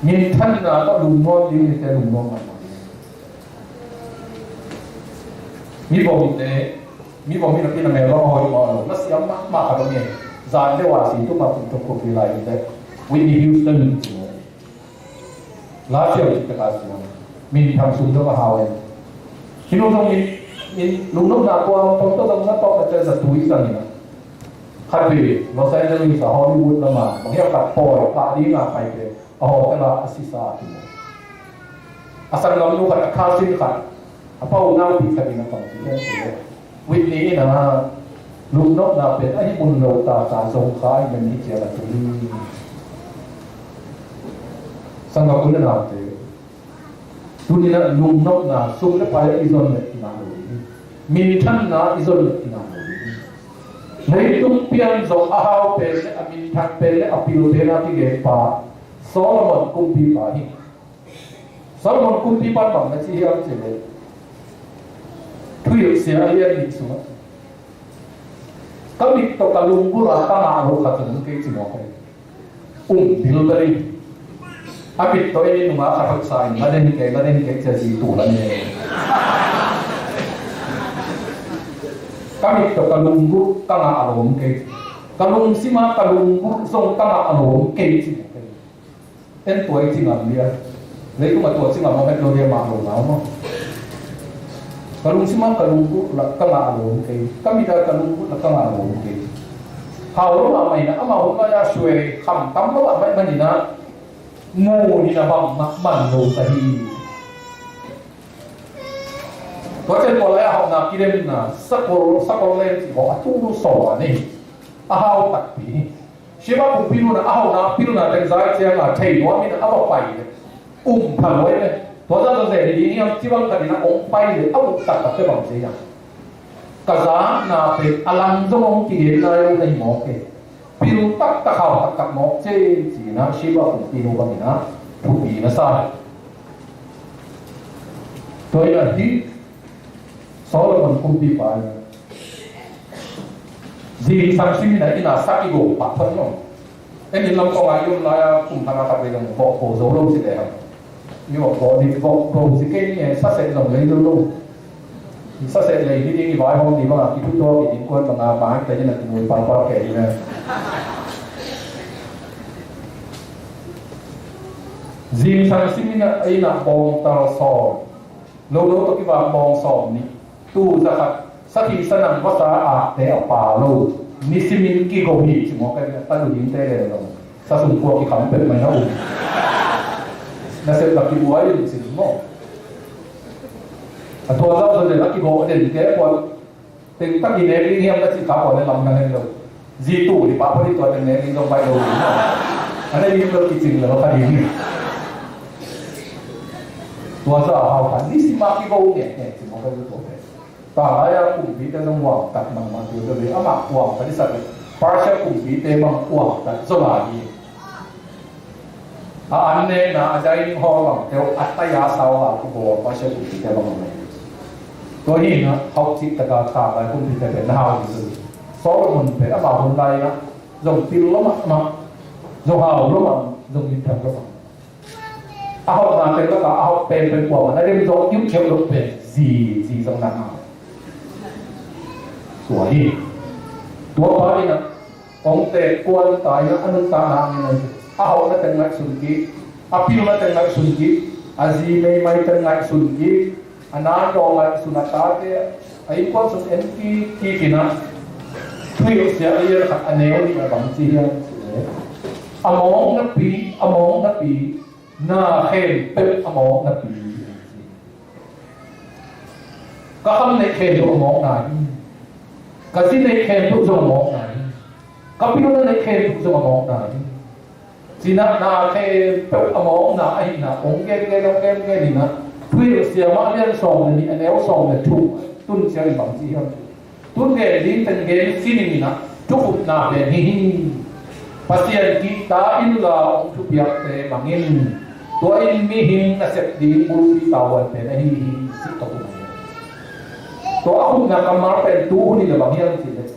Minthanna tawh lungnuam ding nite lungnuam mahmah ding. Mi vomit te, mi vomit a pina mel lo, a hoih mawh lo, na siam mahmah khat om e. Zan deuh a si tum a kum tuk kum pi lai in te, Whitney Houston in ci maw. La siau cih tak a siam. Minthang sum deuh a hau e. Hi lo zong in, in lungnopna kuam tawh zong na tawh na cia za tui zang in a. Khat vei Los Angeles a Hollywood lam a bang hiam khat pawi pah ding a pai te, a hotel ah a sisa a tum. A sanggamnu khat, a cousin khat, a pa unau pi khat in a pang ci hian ci le. Whitney in a lungnopna pen a hi mun lo ta ta zong kha i men hi ciang a tum. Sanggam u le naute, tuni in a lungnopna sum le pai a i zon le i ngah lo ding hi. Minthanna i zon le i ngah lo ding hi. Leitung pian zong a hau pen le a minthang pen le a pil pen a kigen pa Solomon kumpipa hi. Solomon kumpipa bang na ci hiam cih leh, Thuhilhsia a lian nih sungah, ka mit tawh ka lunggulh ah ka ngah lo khat zong kei ci mawk hi. Um bilbel in a mit tawh ei nungak khat hoih sa in la den kei, la den kei cia zi tul a ne. Ka mit tawh ka lunggulh ka ngah lo om kei. Ka lungsim ah ka lunggulh zong ka ngah lo om kei ci mawk hi. En tua i ci ngam dia. Leitung a tua ci ngam om het lo dia mah lo na om a. Ka lungsim ah ka lunggulh lak ka ngah lo om kei. Ka mit ah ka lunggulh lak ka ngah lo om kei. Hau lo mahmah in a, amah hun lai a suai kham tam lo mahmah in a, mu in a bang mah man lo ta hi. Tua ciang tua lai a hauhna kidemna sakol, sakol lem cih khawng a tu sawl a nei. A hau takpi hi. Sheba kumpi nu in a hauna pilna teng zai ciang a thei nuam in a va pai le um pha luai le. Tua zah zaw zen hi ding hiam ci bang khat in a hong pai le a uk taktak te bang ci hiam. Ka zakna pen a lang zong hong kigen nai lo na hi mawk e. Pil taktak hau taktak mawk ci ci in a Sheba kumpi nu bang in a thupi na sa. Tua in a hi Solomon kumpipa in zingsang simin a inn a sak i go pah phot lo. En inn lam kong a i om lai a kum thak a khat vei zong vawh ko zo lo si leh hang. Mi vawh ko ni vawh ko si kei ni e, saseh zong lei lo lo. Saseh lei ni ding i vaihawm ni bang a kithutuak i innkuan bang a mai te in a kinui palpal kei ni e. Zingsang simin a inn a bawngtal sawm. Lo lo tawh kibang bawng sawm nih. Tu zakhat sathi sanang vasa a te a pa lo. Nisimin kigo hi ci mawk a, ta lu ding te le lo. Sa sung kua kikham pek mai na um. Na sep la kibuai in ci mawk. A tua zau zau le la kigo den te kuan. Teng tak i nek ding hiam na cih kha pawh le lam na hen lo. Zi tu li pah pawh ding tua teng nek ding zong baih lo ding. A na lim lo kicing lo kha ding. Tua zah a hau khan ni si mah kigo nge nge ci mawk a tua te. Ta lai a kumpite zong uang tat mahmah tua zah le amah uang tat i sak le. Persia kumpite bang uang tat zaw lai hi. A an nekna a dining hall bang teuh a tai a sau a ku bawl Persia kumpite bang a mei. Tua hi na hauh cih taka ta lai kumpite pen na hau ding zun. Solomon pen amah hun lai a zong pil lo mahmah, zong hau lo mahmah, zong minthang lo mahmah. A hauhna pen laka a hauh penpen kuamah na dem zong kiuh kheuh lo pen zi, zi zong na hau. Tua hi. Tua pa in a Hong tek kuan ta in a, a nuntakna hangin a hauhna teng ngaihsun kik, a pilna teng ngaihsun kik, a zi meimai teng ngaihsun kik, a nandaw ngaihsun, a tate a innkuan sung en kik kik in a, thuhilhsia a lian khat a neu nih a bang ci hiam cih leh, a mawknapi, a mawknapi, na khempeuh a mawknapi. Ka kham neih khempeuh a mawkna hi. Ka zi neih khempeuh zong a mawkna hi. Ka pilna neih khempeuh zong a mawkna hi. Cinah na khempeuh a mawkna ahihna hong gen gen, hong gen gen in a, thuhilhsia mah a lian sawm le nih, a neu sawm le thum tun ciangin bang ci hiam? Tun gen ding teng gen sining in a, thukhupna pen hi hi. Pasian kihta in la hong thupiakte mangin, tua in mihing nasep ding bulpi tavuan pen ahi hi, cih tawh tung hi. Tua a khupna kammal pen tu hun in a bang hiam cih leh,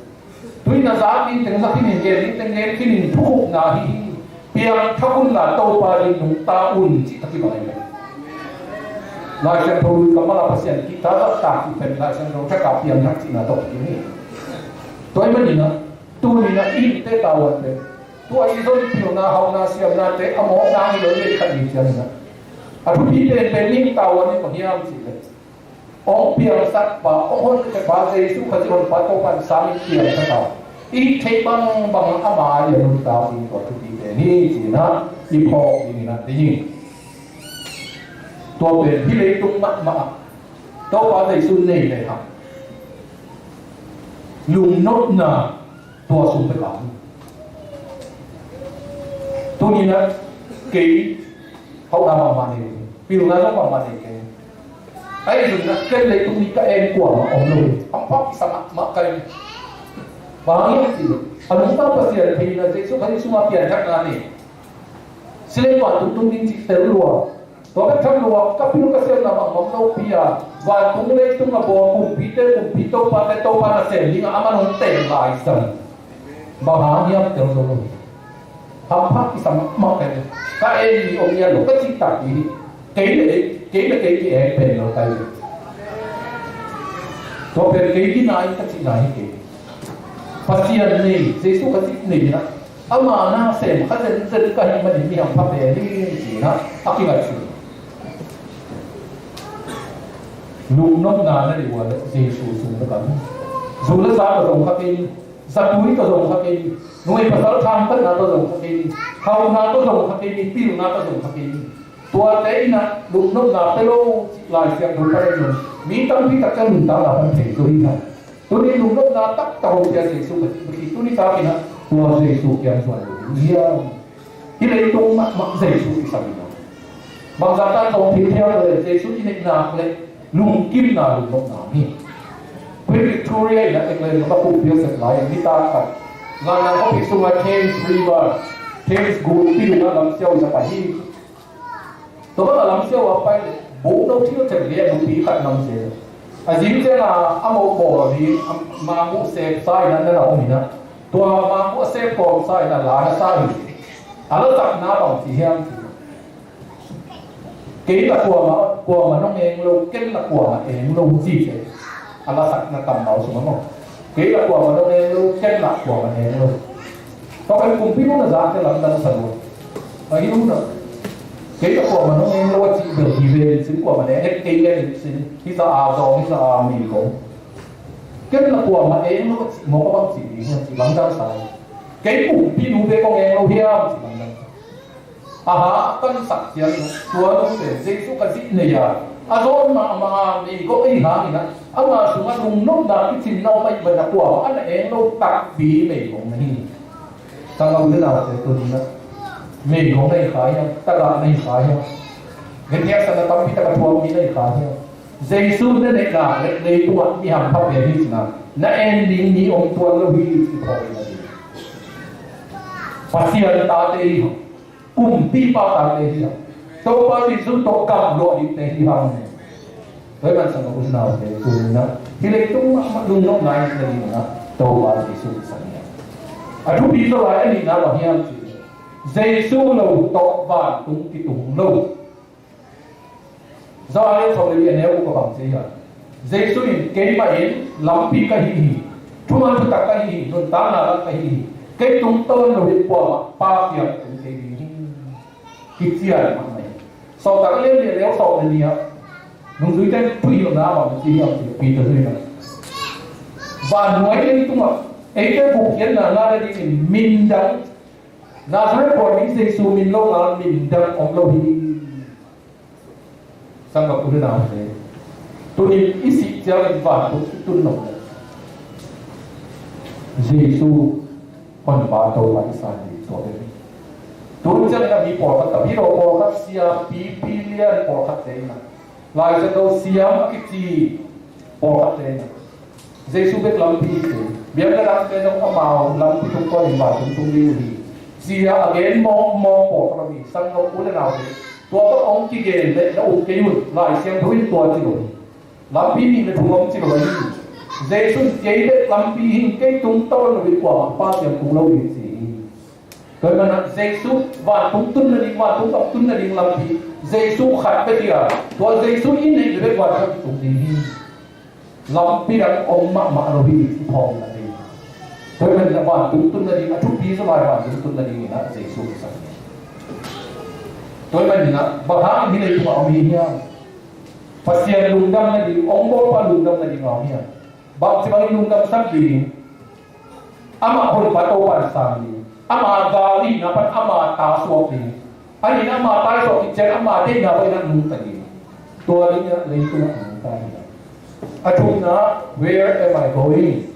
tu in a za ding teng za khin in, gen ding teng gen khin in thukhupna hi hi. Piangthak un la, Topa ding nungta un cih tak hi bang hi. Lai Siangtho lui kammal a Pasian kihta zahtak cih pen Lai Siangtho thak a piangthak cihna tawh kihta hi. Tua ahih manin a, tuni in a i hihte tavuan pen, tua i zon pilna, hauhna, siamnate a mawkna hi lo, i khat ni ciangin a, a thupi penpen i hih tavuan in bang hiam cih leh, hong piangsak pa, hong honkhia pa, Jesu Khazih honpa Topa in sangin piangsak a, i theih bangbang a ama a nuntak ding tua thupi pen hi ci-in a i phawk dingin a deih ing. Tua pen hih leitung mahmah ah Topa Jesu nei lehang lungnopna tua sung bek a om. Tuni in a kei hauhna mahmah nei keng, pilna zong mahmah nei keng. Ahi zongin a ken leitung ni ka en kuamah om lo hi. Hampha kisa mahmah ka hi. Bang hang hiam cih leh, a nungta Pasian thei in a Jesu Khazih sungah pianthakna nei. Si le vantung tung ding cih tel lua. Tua bek tham lua, ka pil ka siamna bang om lo pi a, vantung leitung a bawl kumpite kumpi, topate Topa nasem ding a aman hong teel lai zang. Bang hang hiam tel zo lo. Hampha kisa mahmah ka hi. Ka en ni om lian lo, ka cih tak hi. Kei le, kei le kei ki-en pen lo ka hi. Tua pen kei ki nai ka cihna hi kei. Pasian nei, Jesu Khazih nei in a, ama nasem kha zenzen ka hih manin mi hampha pen hi ci-in a, a kingaihsun. Lungnopna na neih uh leh Jesu sung bek a om. Zu le za ka zong kha kei ni, zatui ka zong kha kei ni, numei pasal thangtatna ka zong kha kei ni, hauhna ka zong kha kei ni, pilna ka zong kha kei ni. Tuate in a lungnopna pe lo cih Lai Siangtho pan a om. Mi tampi tak ciang nuntakna pan thei zo hi hang. Tuni lungnopna taktak hong pia Jesu Khazih, tuni takin a tua Jesu kiang zuan lo ding hiam? Hih leitung mahmah Jesu kisam in a, bangzah tan zong thil thiang lo le, Jesu i neih nak leh lungkimna lungnopna hi. Queen Victoria in a England gam a pumpi a sep lai in nitak khat London khawpi sungah Thames River, Thames gulpi dungah lamsiau in a pai hi. Tua bang a lamsiau a pai leh, bukno thil thep leh a nupi khat namsia. A zing ciang a, a mawh bawl ding, a mangbuh sep sa in a na la om in a. Tua mangbuh a sep kawm sa in a la na sa hi. A lasakna bang ci hiam cih leh, kei la kuamah, kuamah nong eng lo, ken la kuamah eng lo ci ci. A lasakna kammal sungah maw. Kei la kuamah nong eng lo, ken la kuamah eng lo. Tua pen kumpi nung na zate lamdang sa lo. A hi nung na. Kei la kuamah nong eng lo a cih bel hi ve in sin, kuamah ne het kei ve in sin. Hi za a zong, hi za a mi kong. Ken la kuamah eng lo a cih mawk a bang cih ding hiam cih lamdang sa lo. Kei kumpi nu ve kong eng lo hiam cih lamdang sa lo. Aha, a kansak ciang tua nungte Jesu Khazih nei a, a zawn mahmah a meigong ahi hangin a, ama sungah lungnopna kicin na om ahih manin a kuamah a na eng lo takpi meigong na hi. Tangah u le naute tuni-in a, meigong na hi kha hiam, tagah na hi kha hiam, gentehna tampi tak a thuak mi na hi kha hiam? Jesu na neih nak leh leitungah mi hampha pen hi ci-in a, na en ding mi om tuan lo hi ci phawk in a hi. Pasian tate hi hang. Kumpipa tate hi hang. Topa Jesu tawh gamh luah dingte hi hang. Tua ahih manin sanggam u le naute, tuni-in a, hih leitung mahmah lungnopna i neih nadingin a, Topa Jesu kisam hi hang. A thupi zaw lai a nihna bang hiam cih leh, Jesu lo tawh vantung kitung lo. Johan lian sawm le li a neu guk ah bang ci hiam? Jesu in, "Keimah in lampi ka hi hi, thuman thutak ka hi hi, nuntakna lam ka hi hi. Kei tungtawn lo in kuamah Pa kiang tung thei ding hi." Kician mahmah hi. Sawltak lian li a neu sawm le nih ah nungzuite thuhilhna bang ci hiam cih leh, Peter zui in a, vannuai leitungah eite gupkhiatna ngah nadingin min dang, Nazareth khua mi Jesu min lo ngal min dang om lo hi. Sanggam u le naute, tuni-in i sih ciangin vantung i tun loh leh Jesu honpa Topa i san ding tua bek hi. Tun ciangin a mi pawlkhat, a mi lo pawlkhat, siampi, pi lian pawlkhatte in a, Lai Siangtho siam a kici pawlkhatte in a, Jesu bek lampi hi ci. Biakna dangte zong amau lampi tungtawn in vantung tung ding uh hi, ci-a a gen mawkmawk pawlkhat om hi. Sanggam u le naute, tua bang hong kigen leh na up kei un. Lai Siangtho in tua ci lo hi. Lampi nih le thum om ci lo hi. Jesu in kei bek lampi hi, kei tungtawn lo in kuamah Pa kiang tung lo ding ci hi. Tua hi manin ah Jesu vantung tun nading, vantung gam tun nading lampi Jesu khat bek hi a, tua Jesu i neih bek vantung tung ding hi. Lampi dang om mahmah lo hi, i phawk na ding. Tua hi manin ah vantung tun nading a thupi zaw lai, vantung tun nading in ah Jesu kisam hi. Tua hi manin ah bang hang hi leitungah om hi hiam? Pasian lungdam nading, hong bawlpa lungdam nading a om hiam? Bangci bangin lungdamsak ding? Amah honpa Topa'n sang ding, ama gal hihna pan ama ta suak ding, ahi in ama ta i suak khit ciang ama deihna pan in ah nungta ding. Tua ding in ah leitungah nungta ding. A thumna, where am I going?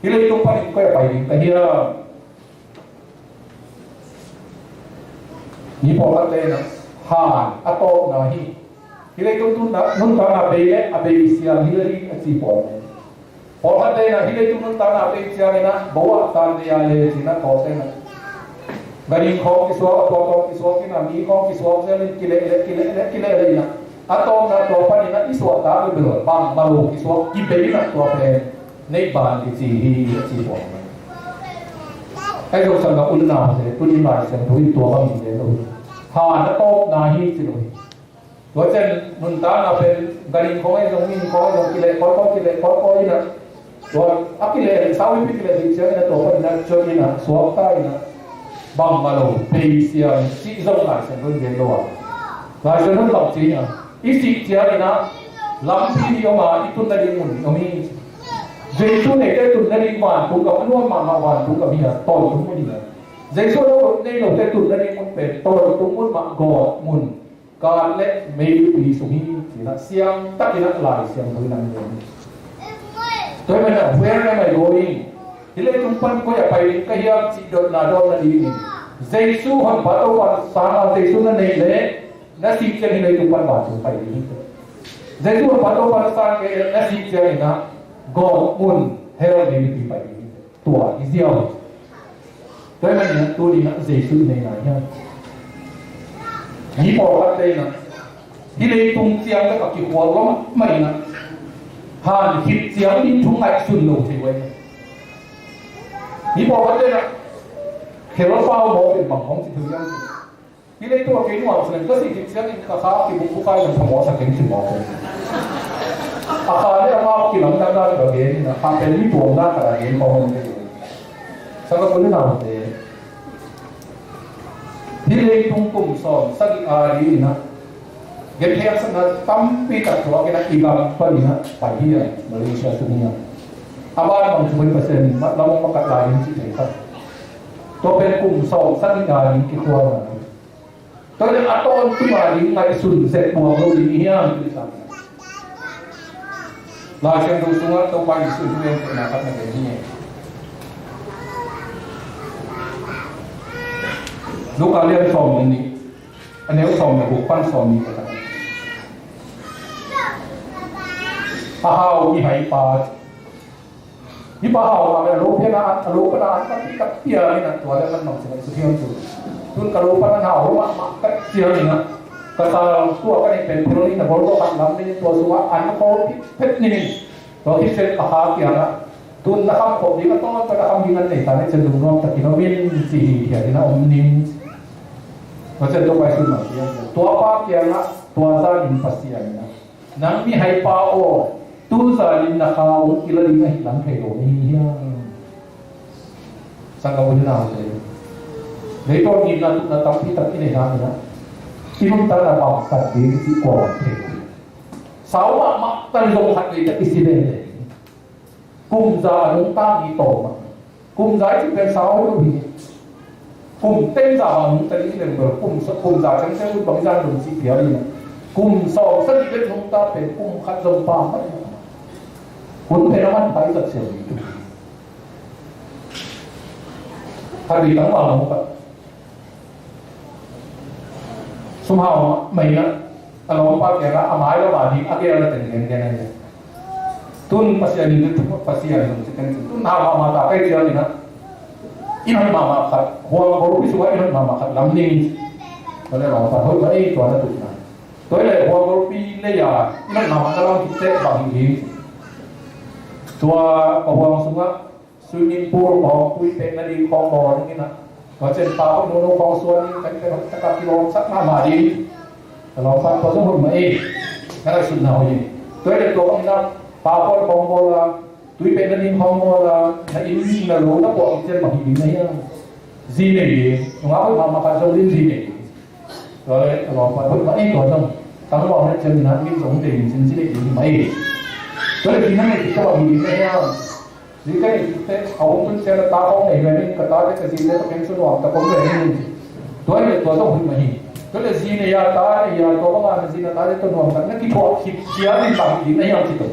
Hih leitung panin koi ah pai ding ka hiam? Mi pawlkhatte in ah han a tawpna hi. Hih leitung nuntakna bei leh a bei siang hi lo hi a ci pawl. Pawlkhatte in ah hih leitung nuntakna a bei ciangin ah bo ah tan dei a le ci-in ah tawlte in ah ganhing khawng kisuak, a tuamtuam kisuak in ah mi khawng kisuak zel in kileh leh kileh leh kileh leh in ah a tawpna tua panin ah i suahtak bel bangmah lo kisuak kibei in ah tua pen neih ban kici hi a ci pawl. Ahi zong sanggam u le naute, tuni Lai Siangtho in tua bangin gen lo hi. Han a tawpna hi ci lo hi. Tua ciang nuntakna pen ganhing khawng ahi zong, mi khawng ahi zong kileh kawikawi kileh kawikawi in ah tua a kileh leh sau pi kileh pi ciangin ah tua panin ah ciot in ah suakta in ah bangmah lo bei siang cih zong Lai Siangtho in gen lo a. Lai Siangtho in bang ci hiam? I sih ciangin ah lampi nih om a, i tun nading mun om hi. Jesu neite tun nading vantung gam a nuam mahmah vantung gam hi a, tawntung mun hi a. Jesu lo nei lote tun nading mun pen tawntung mun mah, gawt mun, kat le meilupi sung hi ci-in ah siangtakin ah Lai Siangtho in ah gen hi. Tua hi manin ah where am I going? Hih leitung pan koi ah pai ding ka hiam cih dotna dawn nadingin Jesu honpa Topa sang a, Jesu na neih leh na sih ciang hih leitung pan vantung pai ding hi. Jesu honpa Topa na sang kei leh na sih ciangin ah gawt mun, hell meilupi pai ding hi. Tua hi ziau. Tua hi manin ah tuni in ah Jesu i neihna hiam? Mi pawlkhatte in ah hih leitung ciang bek a kikhual lua mahmah in ah han khit ciang ding thu ngaihsun lo thei uh ahi. Mi pawlkhatte in ah khelpau mawk in bang hong ci thei uh hiam? Hih leitung a kei nuam sia leng ka sih khit ciangin ka kha kibukbukai leng phamawh sak keng ci mawk keng. A kha le a ngau kilamdang dan ka gen in ah kha pen mi tuamna ka gen phamawh keng. Sanggam u le naute, hih leitung kum sawm sagih a ding in ah gentheihsakna tampi tak tuak in ah i gam panin ah pai hi a, Malaysia sung hi a. A ban bang cu pen Pasian in lam hong makat lai ding cih thei kha. Tua pen kum sawm sagih a ding kikhualna hi. Tua leh a tawntung a ding ngaihsun zek buang lo ding hi hiam? Lai Siangtho sungah Topa Jesuh in thungetna khat na gen hi. Luka lian sawm le nih, a neu sawm le guk pan sawm nih le khat. A hau mihaipa, hih pa hau mah leh a lo pian a, a lo pan a an takpi takpi a, in a tua leh kan mang sing a i suthiam tu. Tun ka lo pan a hau mahmah ka ciang in a, ka sal tua ka neih pen phel in a bol tua khat lam ding, tua sungah an khol phet phet ning in. Tua khit ciang a kha kiangah, tun na kham khop ding a, tawntung a kham ding an nei ta, na cian lungnuam takin om in, ci hi, hiah in a om ning. Tua ciang tua pai sun mang ciang, tua pa kiangah, tua zan in Pasian in a, nang mihaipa aw, tu zanin na kha hong kila ding ahih lam thei lo na hi hiam? Sanggam u le naute, leitung ngimna tupna tampi tak i neih hangin a, i nuntakna bangtan ding i cih kua lam thei lo. Sau mahmah tan zong khat vei tak i si lele. Kum za a nungta mi tawm a. Kum za i cih pen sau hi lo hi. Kum teng za a nungta ding leng bel kum sa, kum za ciang ciang ut bang zan dong cih pial hi. Kum sawm sagih bek nungta pen kum khat zong pha mah hi. Hun pen a man pai zat siam ding tu. Khat vei tang ma nungta. Sum hau mah in a, a lawmpa kiangah a mai lam a ding a gel a teng gen gen a hi. Tun Pasian in thu, Pasian in thu ci teng cin. Tun hau mahmah ta kei ciang in a, i nat mahmah khat, huang golpi sungah i nat mahmah khat lam ning. Tua leh lawmpa hoih mah ei tua na tukna. Tua leh huang golpi lei a i nat mahmah na lam khit teh bang hi ding. Tua ka huang sungah swimming pool khawng, tui pekna ding khawng bawl ding in ah, tua ciang pa khawng, nunu khawng suan in, kan pen taktak kilawmsak mahmah ding. Ka lawmpa tua zong hoih mah ei. Na ngaihsutna hoih ei. Tua hi leh tua bangin ah pa khawng bawl a, tui pekna ding khawng bawl a, na inn na lo na puah ciang bang hi ding na hiam? Zi nei ding. Nungak hoih mahmah khat zong zi nei ding. Tua leh ka lawmpa hoih mah ei tua zong. Tangval na ciang in ah mi zong ding, zi nei ding mah ei. Tua leh zi na nei ding tua bang hi ding na hiam? Zi ka neih khit teh a hong tun ciang a ta hong nei ve ning, ka tate ka zite ka pengsuan nuam tak om ve ning. Tua hi leh tua zong hoih mah hi. Tua leh zi nei a, ta nei a, tua banga na zi na tate tawh nuam tak na kithuah khit ciangin bang hi ding na hiam ci tawh.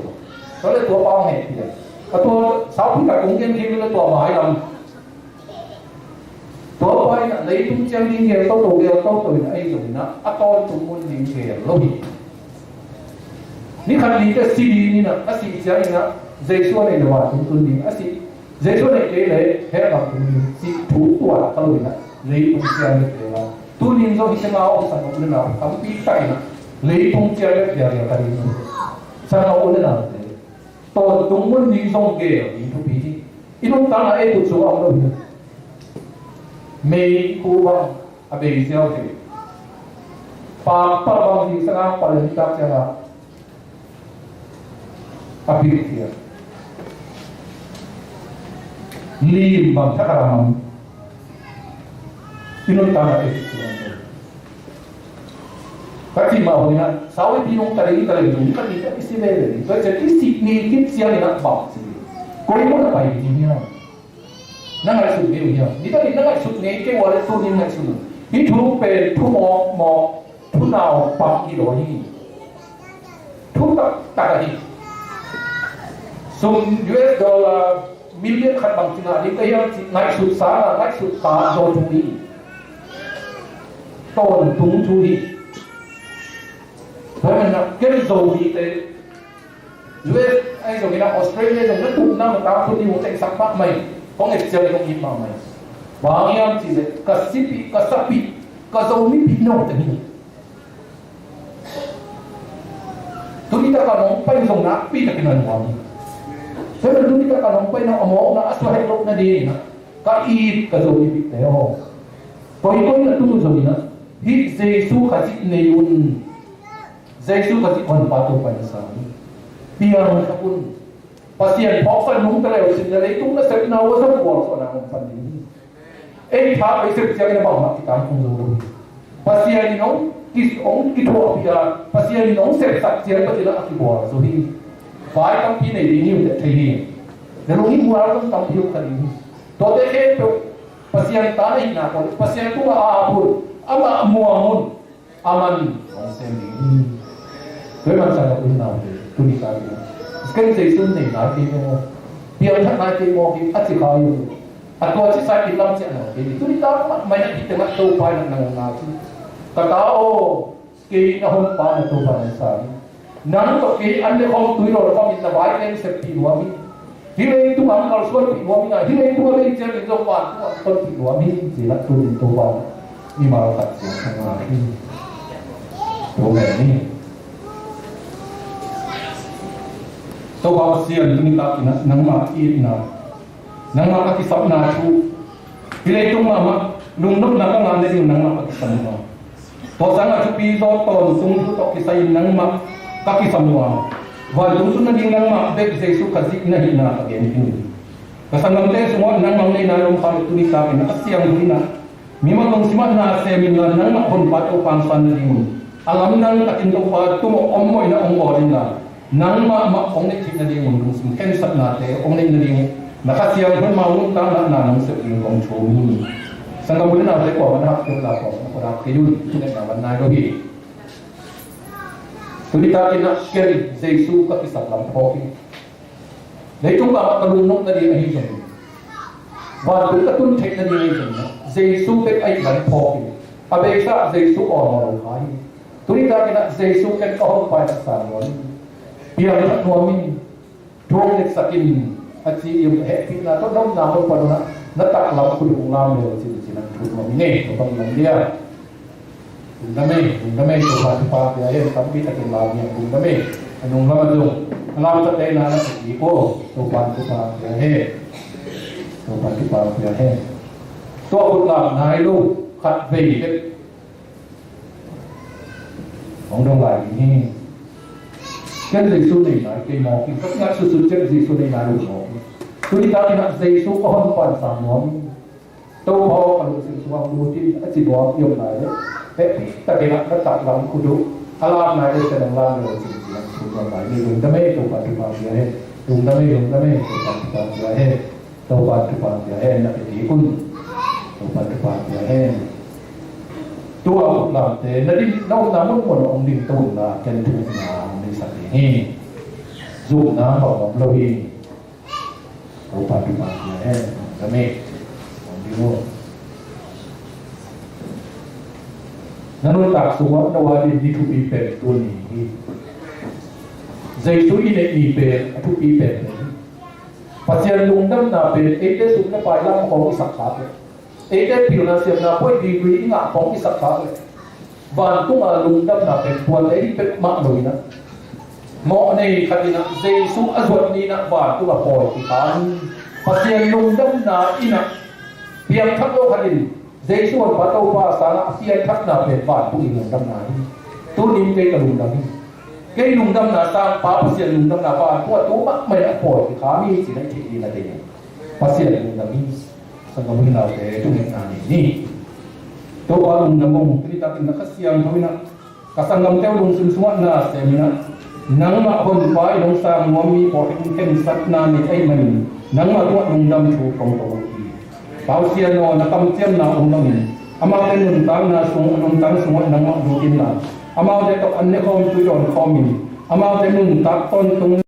Tua leh tua pa hong hehpih a, a tua saupi tak kong gen khin leh tua mailam Tua pa in ah leitung ciang ding geel toto, geel toto in ah, ahi zongin ah a tawntung mun ding geel lo hi. Ni khat ni teh si ding in ah, a sih ciangin ah Jesu a neih leh vantung tun ding, a sih, Jesu a neih kei leh hell bang tung ding cih thu tuan kha lo in ah, leitung ciang bek geel a. Tuni in zong hih tengah a om sanggam u le nau tampi tak in ah leitung ciang bek geel geel kha ding hi. Sanggam u le naute, tawntung mun ding zong geel ding thupi hi. I nuntakna ei khut sungah om lo hi. Meikhu bang a bei ziau thei. Pakpak bang zingsang a pal a nitak ciangah a pil thei. Lim bang thak a lam. I nuntakna ei khut sungah om lo hi. Ka cih mah bangin ah, sau i pi nung ta ding, ta ding nung, ka ti ka i si veve ding. Tua ciang i sih ni khit ciangin ah bang ci. Koi mun ah pai ding hiam? Na ngaihsut ngei uh hiam? Ni ta ding na ngaihsut ngei kei uh a leh tuni in ngaihsun un. Hih thu pen thu mawkmawk, thu naupang hi lo hi. Thu taktak ahi. Sum U S dollar million khat bang ci ngah ding ka hiam cih ngaihsut sangin ngaihsut ta zaw thu hi. Tawntung thu hi. Tua manin ah ken Zomite U S ahi zongin ah, Australia zong na tuh na matang thu ni hong tengsak mahmah hi. Hong et ciang hong it mahmah hi. Bang hiam cih leh ka sipih, ka sapih, ka Zomipih nong teng hi. Tuni tak a nong pai zong nakpi takin a nuam hi. Tua manin tuni tak a nong pai na a mawkna a suak het loh nadingin ah ka it ka Zomipihte aw, koikoi na tung uh zongin ah hih Jesu Khazih nei un. Jesu Khazih Honpa Topa in sa un. Piangthak un. Pasian phawk san nungta le uh cin leh leitung nasepna uh a zong gualzawhna om pan ding hi. Ei thak ei sep ciangin a bangmah kitang khum zo lo hi. Pasian in hong ki, hong kithuahpih a, Pasian in hong sepsak ciang Pasian a kibual zo hi. Vai tampi nei ding hi uh teh thei hi. Na lung hi mual zong tampi hong kha ding hi. Tuate khempeuh Pasian ta na hihna khawng, Pasian tungah a ap un, amah muang un. Aman hong sem ding hi. Tua ahih manin sanggam u le naute, tuni takin ah, ken Jesu nei nai kei maw, piangthak nai kei maw, a ci kha hi. A tua ci sa in lam ciah nai kei ding. Tuni tak mah mah in ah hih tengah Topa in ah nang na ci. Ka ta aw, kei na Honpa na Topa na hi sa hi. Nang tawh kei an le khawng tui lawlkhawm in na vai teng seppih nuam hi. Hih leitung ah hong kalsuanpih nuam hi a, hih leitung a bei ciangin zong vantung ah hong tonpih nuam hi, ci-in ah tuni in Topa in mimal khat ciang hong ngai hi. Tua ngen ni. Topa Pasian, tuni takin ah nangmah itna, nangmah a kisapna thu, hih leitung mahmah lungnopna ka ngah nading nangmah a kisam uh a, tua sangah thupi zaw tawntung thu tawh kisai-in nangmah ka kisam uh a, vantung tun nading nangmah bek Jesu Khazih na hihna ka gen khin uh hi. Ka sanggamte sungah nangmah neihna lawngkha le tuni takin a siang uh in ah, mimal lungsim ah na sem inla nangmah Honpa Topa hong san nadingun, a lamdang takin Topa tung ah om mawhna hong bawl inla, nangmah mah hong neih theih nadingun lungsim khensatnate hong neih nading, na Kha Siangtho in amau nuntakna ah na hong sep ding kong thum hi. Sanggam u le naute, kuamah na hak kei un la, kuamah na hak kei un, thungetna van nai lo hi. Tuni takin ah ken Jesu ka kisap lam phawk hi. Leitung mahmah ka lungnop nading ahi zongin, vantung ka tun theih nading ahi zongin ah, Jesu bek a it lam phawk hi. A beisa ah Jesu aw nawn lo kha hi. Tuni takin ah Jesu ken ka Honpa in ah san nuam in, piangthak nuam in, thu hong ngetsak in, a ci in, hehpihna tawh nopna hong pan un ah, na taklam khut hong lam lel cin cin ah thu nuam in ei, ka bang lam dia. Lungdam ei, lungdam ei, Topa thupha pia hen, tampi takin lau hi hang, lungdam ei. A nung lam ah zong, Lamsate na na kik uh. Topa'n thupha pia hen. Topa'n thupha pia hen. Tua khut lam nai lo khat vei bek hong dong lai ding hi. Ken Jesu nei nai kei mawk ing. Ka ngah sutsut ciang Jesu nei nai lo mawk ing. Tuni takin ah Jesu ka honpa sam nuam ing. Topa aw, ka lungsim sungah lut in, a ci nuam i om nai leh, hehpih takin ah na taklam khut uh a lam nai leh, sia nang lam leh, ci, ci, ci nuam nai. Ni lungdam e, Topa thupha pia hen. Lungdam e, lungdam e, Topa thupha pia hen. Topa thupha pia hen, na pia kik un. Topa thupha pia hen. Tua khut lamte, na ding, na omna mun mun ah hong ding to un la, ken thu na hong ding sak ding hi. Zumna bang om lo hi. Topa thupha pia hen. Amen. Hong ding uh. Na nuntak sungah na wah ding ni thupi pen tuni hi. Jesu i neih ni pen a thupi pen hi. Pasian lungdamna pen eite sum le pai lam khawng i sak khak leh, eite pilna siamna poi degree i ngah khawng i sak khak leh, vantunga lungdamna pen puan ei pek mah lo in ah, mawh nei khat in ah Jesu a zuat ni in ah vantunga pawi kikhang. Pasian lungdamna in ah piangthak lo khat in Jesu honpa Topa sangah a piangthakna pen vantung i lungdamna hi. Tunin kei ka lungdam hi. Kei lungdamna sang Pa Pasian lungdamna vantung a tu mahmah in a pawi kikhang hi cih na i theih ding a deih. Pasian lungdam hi. Sanggam u le naute, thungetna nei ni. Topa lungdam ung. Tuni takin na Kha Siangtho in ah ka sanggamte uh lungsim sungah na sem in ah, nangmah honpa in hong sang nuam mi pawlkhat in khensatna nei ahih manin nangmah tungah lungdam thu kong ko uh hi. Pasian aw, na kamciamna om bangin amaute nuntakna sung, a nuntak sungah nangmah lut in la, amaute tawh an ne khawm, tui dawn khawm in, amaute nuntak tawntung